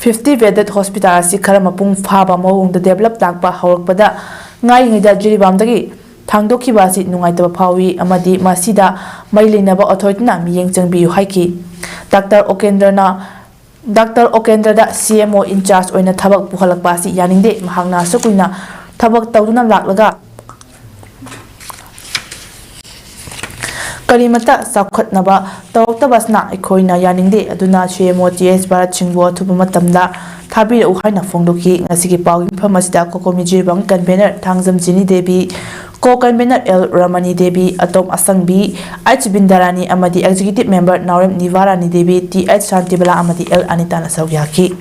fifty bedded ꯍꯣꯁꯄꯤꯇꯥꯜ ꯑꯁꯤ ꯈꯔ ꯃꯄꯨꯡ ꯐꯥꯕ ꯃꯑꯣꯡꯗ ꯗꯦꯕꯂꯞ ꯂꯥꯛꯄ ꯍꯧꯔꯛꯄꯗ ꯉꯥꯏꯔꯤꯉꯩꯗ ꯖꯤꯔꯤꯕꯥꯝꯗꯒꯤ ꯊꯥꯡꯗꯣꯛꯈꯤꯕ ꯑꯁꯤ ꯅꯨꯡꯉꯥꯏꯇꯕ ꯐꯥꯎꯏ ꯑꯃꯗꯤ ꯃꯁꯤꯗ ꯃꯔꯤ ꯂꯩꯅꯕ ꯑꯣꯊꯣꯔꯤꯇꯤꯅ ꯃꯤꯠꯌꯦꯡ ꯆꯪꯕꯤꯌꯨ ꯍꯥꯏꯈꯤ꯫ ꯗꯥꯛꯇꯔ ꯑꯣꯀꯦꯟꯗ꯭ꯔꯅ, ꯗꯥꯛꯇꯔ ꯑꯣꯀꯦꯟꯗ꯭ꯔꯗ CMO in charge ꯑꯣꯏꯅ ꯊꯕꯛ ꯄꯨꯍꯜꯂꯛꯄ ꯑꯁꯤ ꯌꯥꯅꯤꯡꯗꯦ꯫ ꯃꯍꯥꯛꯅ ꯑꯁꯨꯛ ꯀꯨꯏꯅ ꯊꯕꯛ ꯇꯧꯗꯨꯅ ꯂꯥꯛꯂꯒ ꯀꯔꯤꯃꯠꯇ ꯆꯥꯎꯈꯠꯅꯕ ꯇꯧꯔꯛꯇꯕ ꯑꯁꯤꯅ ꯑꯩꯈꯣꯏꯅ ꯌꯥꯅꯤꯡꯗꯦ꯫ ꯑꯗꯨꯅ CMO ꯇꯤ ꯑꯩꯆ ꯚꯥꯔꯠ ꯁꯤꯡꯕꯨ ꯑꯊꯨꯕ ꯃꯇꯝꯗ ꯊꯥꯕꯤꯔꯛꯎ ꯍꯥꯏꯅ ꯐꯣꯡꯗꯣꯛꯈꯤ꯫ ꯉꯁꯤꯒꯤ ꯄꯥꯎꯒꯤ ꯃꯤꯐꯝ ꯑꯁꯤꯗ COCOMI ꯖꯤꯔꯤꯕꯥꯝ ꯀꯟꯚꯦꯅꯔ ꯊꯥꯡꯖꯝ ꯖꯤꯅꯤ ꯗꯦꯕꯤ, ꯀꯣ ꯀꯟꯚꯦꯅꯔ ꯑꯦꯜ ꯔꯃꯅꯤ ꯗꯦꯕꯤ, ꯑꯇꯣꯝ ꯑꯁꯪꯕꯤ, ꯑꯩꯆ ꯕꯤꯟꯗꯥꯔꯥꯅꯤ ꯑꯃꯗꯤ Executive Member ꯅꯥꯎꯔꯦꯝ ꯅꯤꯚꯥꯔꯥꯅꯤ ꯗꯦꯕꯤ, ꯇꯤ ꯑꯩꯆ ꯁꯥꯟꯇꯤꯕꯂꯥ ꯑꯃꯗꯤ ꯑꯦꯜ ꯑꯅꯤꯇꯥꯅ ꯁꯔꯨꯛ ꯌꯥꯈꯤ꯫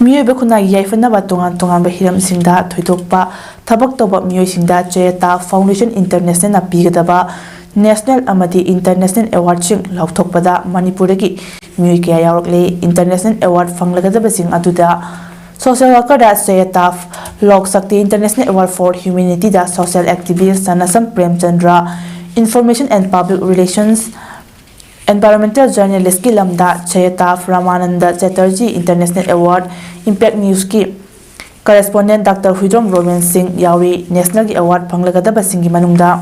ꯃꯤꯑꯣꯏꯕ ꯈꯨꯟꯅꯥꯏꯒꯤ ꯌꯥꯏꯐꯅꯕ ꯇꯣꯉꯥꯟ ꯇꯣꯉꯥꯟꯕ ꯍꯤꯔꯝꯁꯤꯡꯗ ꯊꯣꯏꯗꯣꯛꯄ ꯊꯕꯛ ꯇꯧꯕ ꯃꯤꯑꯣꯏꯁꯤꯡꯗ ꯆꯦꯌꯇꯥ ꯐꯥꯎꯟꯗꯦꯁꯟ ꯏꯟꯇꯔꯅꯦꯁꯅꯦꯜꯅ ꯄꯤꯒꯗꯕ ꯅꯦꯁꯅꯦꯜ ꯑꯃꯗꯤ ꯏꯟꯇꯔꯅꯦꯁꯅꯦꯜ ꯑꯦꯋꯥꯔꯗꯁꯤꯡ ꯂꯥꯎꯊꯣꯛꯄꯗ ꯃꯅꯤꯄꯨꯔꯗꯒꯤ ꯃꯤꯑꯣꯏ ꯀꯌꯥ ꯌꯥꯎꯔꯛꯂꯦ꯫ ꯏꯟꯇꯔꯅꯦꯁꯅꯦꯜ ꯑꯦꯋꯥꯔꯗ ꯐꯪꯂꯒꯗꯕꯁꯤꯡ ꯑꯗꯨꯗ ꯁꯣꯁꯤꯌꯦꯜ ꯋꯥꯔꯀꯔꯗ ꯆꯦꯌꯇꯥ, Lok Shakti international award for ꯍ꯭ꯌꯨꯃꯦꯅꯤꯇꯤꯗ social activist Sanasam Premchandra, Information and Public Relations, Environmental Journalist ꯀꯤ ꯂꯝꯗ ꯁꯌꯇꯥꯐ Ramananda Chatterjee International Award, Impact News ꯀꯤ Correspondent Doctor ꯍꯨꯏꯗ꯭ꯔꯣꯝ ꯔꯣꯕꯤꯟ ꯁꯤꯡ ꯌꯥꯎꯔꯤ꯫ National ꯒꯤ award ꯐꯪꯂꯒꯗꯕꯁꯤꯡꯒꯤ ꯃꯅꯨꯡꯗ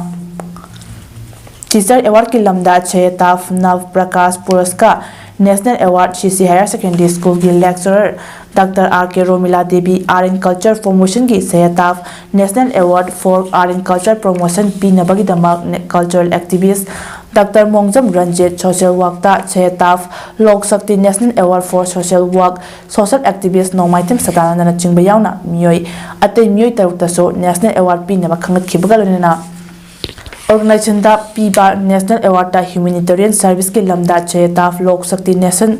Teacher Award ꯀꯤ ꯂꯝꯗ ꯁꯌꯇꯥꯐ ꯅꯚ ꯄ꯭ꯔꯀꯥꯁ ꯄꯨꯔꯁꯀꯥ, National Award ꯁꯤ ꯁꯤ Higher Secondary School ꯒꯤ Lecturer Doctor R K Romila Devi, Art and Culture Promotion ꯒꯤ ꯁꯌꯇꯥꯐ National Award for Art and Culture Promotion ꯄꯤꯅꯕꯒꯤꯗꯃꯛ Cultural Activist Doctor ꯃꯣꯡꯖꯝ Ranjit, Social Work ꯇ ꯁꯌꯇꯥꯐ ꯂꯣꯛ ꯁꯛꯇꯤ National Award for Social Work, Social Activist ꯅꯣꯡꯃꯥꯏꯊꯦꯝ ꯁꯗꯥꯅꯟꯗꯅꯆꯤꯡꯕ ꯌꯥꯎꯅ ꯃꯤꯑꯣꯏ, ꯑꯇꯩ ꯃꯤꯑꯣꯏ ꯇꯔꯨꯛꯇꯁꯨ National Award ꯄꯤꯅꯕ ꯈꯪꯒꯠꯈꯤꯕꯒ ꯂꯣꯏꯅꯅ Organization ꯗ ꯄꯤꯕ National Award ꯇ Humanitarian Service ꯀꯤ ꯂꯝꯗ ꯁꯌꯇꯥꯐ ꯂꯣꯛ ꯁꯛꯇꯤ Nation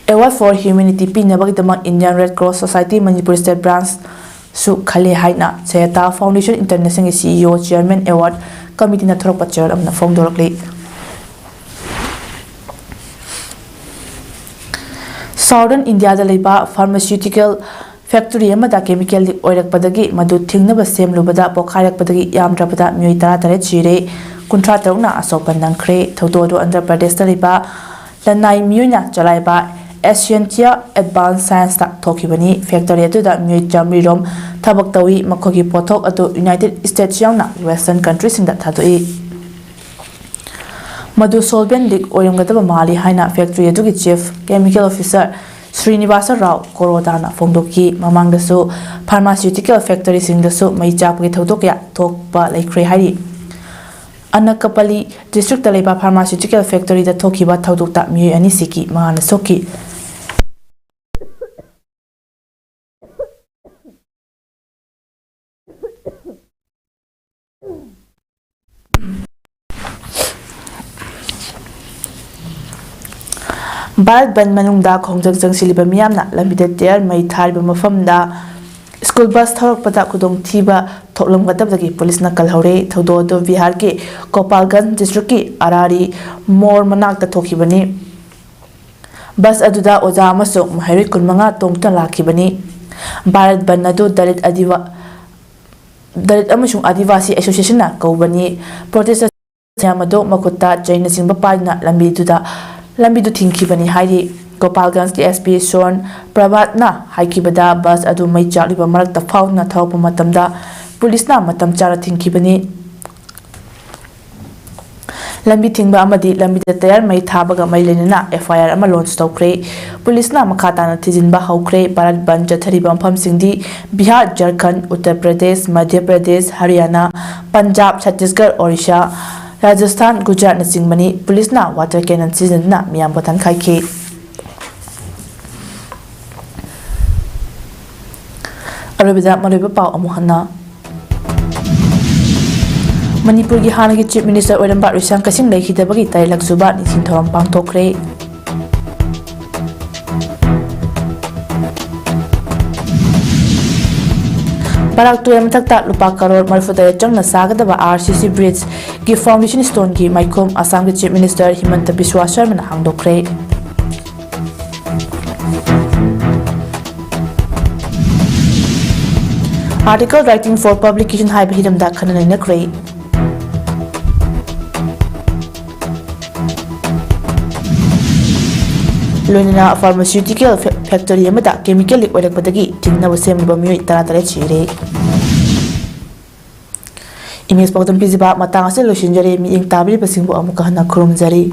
Award for Humanity ꯄꯤꯅꯕꯒꯤꯗꯃꯛ Indian Red Cross Society Manipur State Branch ꯁꯨ ꯈꯜꯂꯦ ꯍꯥꯏꯅ ꯁꯌꯇꯥꯐ Foundation International ꯒꯤ C E O Chairman Award Committee ꯅ ꯊꯣꯔꯛꯄ ꯆꯌꯣꯜ ꯑꯃꯅ ꯐꯣꯡꯗꯣꯔꯛꯂꯤ꯫ Southern India ꯗ ꯂꯩꯕ pharmaceutical factory ꯑꯃꯗ chemical leak ꯑꯣꯏꯔꯛꯄꯗꯒꯤ ꯃꯗꯨ ꯊꯤꯡꯅꯕ ꯁꯦꯝꯂꯨꯕꯗ ꯄꯣꯈꯥꯏꯔꯛꯄꯗꯒꯤ ꯌꯥꯝꯗ꯭ꯔꯕꯗ ꯃꯤꯑꯣꯏ ꯇꯔꯥꯇꯔꯦꯠ ꯁꯤꯔꯦ, ꯀꯨꯟꯊ꯭ꯔꯥ ꯇꯔꯨꯛꯅ ꯑꯁꯣꯛꯄ ꯅꯪꯈ꯭ꯔꯦ꯫ ꯊꯧꯗꯣꯛ ꯑꯗꯨ ꯑꯟꯙ꯭ꯔ ꯄ꯭ꯔꯗꯦꯁꯇ ꯂꯩꯕ ꯂꯅꯥꯏ ꯃꯤꯑꯣꯏꯅ ꯆꯂꯥꯏꯕ Asiantia Advanced Science ꯇ ꯊꯣꯛꯈꯤꯕꯅꯤ꯫ Factory ꯑꯗꯨꯗ ꯃꯤꯑꯣꯏ ꯆꯥꯃꯔꯤ ꯔꯣꯝ ꯊꯕꯛ ꯇꯧꯏ꯫ ꯃꯈꯣꯏꯒꯤ ꯄꯣꯠꯊꯣꯛ ꯑꯗꯨ United States ꯌꯥꯎꯅ Western country ꯁꯤꯡꯗ ꯊꯥꯗꯣꯛꯏ꯫ ꯃꯗꯨ solvent leak ꯑꯣꯏꯔꯝꯒꯗꯕ ꯃꯥꯜꯂꯤ ꯍꯥꯏꯅ factory ꯑꯗꯨꯒꯤ Chief Chemical Officer Srinivas Rao ꯀꯣꯔꯣꯗꯥꯅ ꯐꯣꯡꯗꯣꯛꯈꯤ꯫ ꯃꯃꯥꯡꯗꯁꯨ pharmaceutical factory ꯁꯤꯡꯗꯁꯨ ꯃꯩ ꯆꯥꯛꯄꯒꯤ ꯊꯧꯗꯣꯛ ꯀꯌꯥ ꯊꯣꯛꯄ ꯂꯩꯈ꯭ꯔꯦ ꯍꯥꯏꯔꯤ꯫ ꯑꯅꯀꯄꯂꯤ district ꯇ ꯂꯩꯕ pharmaceutical factory ꯗ ꯊꯣꯛꯈꯤꯕ ꯊꯧꯗꯣꯛꯇ ꯃꯤꯑꯣꯏ ꯑꯅꯤ ꯁꯤꯈꯤ, ꯃꯉꯥꯅ ꯁꯣꯛꯈꯤ꯫ ꯚꯥꯔꯠ ꯕꯟꯗ ꯃꯅꯨꯡꯗ ꯈꯣꯡꯖꯪ ꯆꯪꯁꯤꯜꯂꯤꯕ ꯃꯤꯌꯥꯝꯅ ꯂꯝꯕꯤꯗ ꯇꯌꯥꯔ ꯃꯩ ꯊꯥꯔꯤꯕ ꯃꯐꯝꯗ school bus ꯊꯧꯔꯛꯄꯗ ꯈꯨꯗꯣꯡꯊꯤꯕ ꯊꯣꯛꯂꯝꯒꯗꯕꯗꯒꯤ ꯄꯨꯂꯤꯁꯅ ꯀꯜꯍꯧꯔꯦ꯫ ꯊꯧꯗꯣꯛ ꯑꯗꯨ ꯕꯤꯍꯥꯔꯒꯤ ꯒꯣꯄꯥꯜꯒꯟꯖ district ꯀꯤ ꯑꯔꯥꯔꯤ ꯃꯣꯔ ꯃꯅꯥꯛꯇ ꯊꯣꯛꯈꯤꯕꯅꯤ꯫ Bus ꯑꯗꯨꯗ ꯑꯣꯖꯥ ꯑꯃꯁꯨꯡ ꯃꯍꯩꯔꯣꯏ ꯀꯨꯟꯃꯉꯥ ꯇꯣꯡꯗꯨꯅ ꯂꯥꯛꯈꯤꯕꯅꯤ꯫ ꯚꯥꯔꯠ ꯕꯟꯗ ꯑꯗꯨ ꯗꯂꯤꯠ ꯑꯗꯤꯋꯥ-, ꯗꯂꯤꯠ ꯑꯃꯁꯨꯡ ꯑꯥꯗꯤꯋꯥꯁꯤ ꯑꯦꯁꯣꯁꯤꯌꯦꯁꯟꯅ ꯀꯧꯕꯅꯤ꯫ ꯄ꯭ꯔꯣꯇꯦꯁꯇꯔ ꯃꯌꯥꯝ ꯑꯗꯨ ꯃꯈꯨꯠꯇ ꯆꯩꯅꯆꯤꯡꯕ ꯄꯥꯏꯗꯨꯅ ꯂꯝꯕꯤꯗꯨꯗ, ꯂꯝꯕꯤꯗꯨ ꯊꯤꯡꯈꯤꯕꯅꯤ ꯍꯥꯏꯔꯤ꯫ ꯒꯣꯄꯥꯜꯒꯟꯖꯀꯤ S P ꯁꯣꯟ ꯄ꯭ꯔꯚꯥꯠꯅ ꯍꯥꯏꯈꯤꯕꯗ, ꯕꯁ ꯑꯗꯨ ꯃꯩ ꯆꯥꯛꯂꯤꯕ ꯃꯔꯛꯇ ꯐꯥꯎꯗꯨꯅ ꯊꯧꯔꯛꯄ ꯃꯇꯝꯗ ꯄꯨꯂꯤꯁꯅ ꯃꯇꯝ ꯆꯥꯅ ꯊꯤꯡꯈꯤꯕꯅꯤ꯫ ꯂꯝꯕꯤ ꯊꯤꯡꯕ ꯑꯃꯗꯤ ꯂꯝꯕꯤꯗ ꯇꯌꯥꯔ ꯃꯩ ꯊꯥꯕꯒ ꯃꯔꯤ ꯂꯩꯅꯅ F I R ꯑꯃ ꯂꯣꯟꯆ ꯇꯧꯈ꯭ꯔꯦ꯫ ꯄꯨꯂꯤꯁꯅ ꯃꯈꯥ ꯇꯥꯅ ꯊꯤꯖꯤꯟꯕ ꯍꯧꯈ꯭ꯔꯦ꯫ ꯚꯥꯔꯠ ꯕꯟꯗ ꯆꯠꯊꯔꯤꯕ ꯃꯐꯝꯁꯤꯡꯗꯤ ꯕꯤꯍꯥꯔ, ꯖꯔꯈꯟꯗ, ꯎꯠꯇꯔ ꯄ꯭ꯔꯗꯦꯁ, ꯃꯙ꯭ꯌ ꯄ꯭ꯔꯗꯦꯁ, ꯍꯔꯤꯌꯥꯅꯥ, ꯄꯟꯖꯥꯕ, ꯆꯠꯇꯤꯁꯒꯔ, ꯑꯣꯔꯤꯁꯥ, ꯔꯥꯖꯁꯊꯥꯟ, ꯒꯨꯖꯔꯥꯠꯅꯆꯤꯡꯕꯅꯤ꯫ ꯄꯨꯂꯤꯁꯅ ꯋꯥꯇꯔ ꯀꯦꯅꯟ ꯁꯤꯖꯤꯟꯅꯗꯨꯅ ꯃꯤꯌꯥꯝꯕꯨ ꯀꯟꯈꯥꯏꯈꯤ꯫ ꯑꯔꯣꯏꯕꯗ ꯃꯔꯨꯑꯣꯏꯕ ꯄꯥꯎ ꯑꯃꯨꯛ ꯍꯟꯅ꯫ ꯃꯅꯤꯄꯨꯔꯒꯤ ꯍꯥꯟꯅꯒꯤ Chief Minister ꯑꯣꯏꯔꯝꯕ ꯔꯤꯁꯥꯡ ꯀꯁꯤꯡ ꯂꯩꯈꯤꯗꯕꯒꯤ ꯇꯔꯦꯠꯂꯛ ꯁꯨꯕ ꯅꯤꯡꯁꯤꯡ ꯊꯧꯔꯝ ꯄꯥꯡꯊꯣꯛꯈ꯭ꯔꯦ꯫ ꯕꯔꯥꯛ ꯇꯨꯔꯦꯜ ꯃꯊꯛꯇ ꯂꯨꯄꯥ ꯀꯔꯣꯔ ꯃꯔꯤꯐꯨ ꯇꯔꯦꯠ ꯆꯪꯅ ꯁꯥꯒꯗꯕ R C C bridge ꯒꯤ foundation stone ꯒꯤ ꯃꯥꯏꯈꯨꯝ ꯑꯁꯥꯝꯒꯤ Chief Minister ꯍꯤꯃꯟꯇ ꯕꯤꯁ꯭ꯋꯥ ꯁꯔꯃꯅ ꯍꯥꯡꯗꯣꯛꯈ꯭ꯔꯦ꯫ Article writing for publication ꯍꯥꯏꯕ ꯍꯤꯔꯝꯗ ꯈꯟꯅ ꯅꯩꯅꯈ꯭ꯔꯦ꯫ ꯂꯣꯏꯅꯅ pharmaceutical fa-, factory ꯑꯃꯗ chemical leak ꯑꯣꯏꯔꯛꯄꯗꯒꯤ ꯊꯤꯡꯅꯕ ꯁꯦꯝꯂꯨꯕ ꯃꯤꯑꯣꯏ ꯇꯔꯥꯇꯔꯦꯠ ꯁꯤꯔꯦ꯫ Image ꯄꯥꯎꯗꯝ ꯄꯤꯖꯕ ꯃꯇꯥꯡ ꯑꯁꯤꯗ ꯂꯣꯏꯁꯤꯟꯖꯔꯦ꯫ ꯃꯤꯠꯌꯦꯡ ꯇꯥꯕꯤꯔꯤꯕꯁꯤꯡꯕꯨ ꯑꯃꯨꯛꯀ ꯍꯟꯅ ꯈꯨꯔꯨꯝꯖꯔꯤ꯫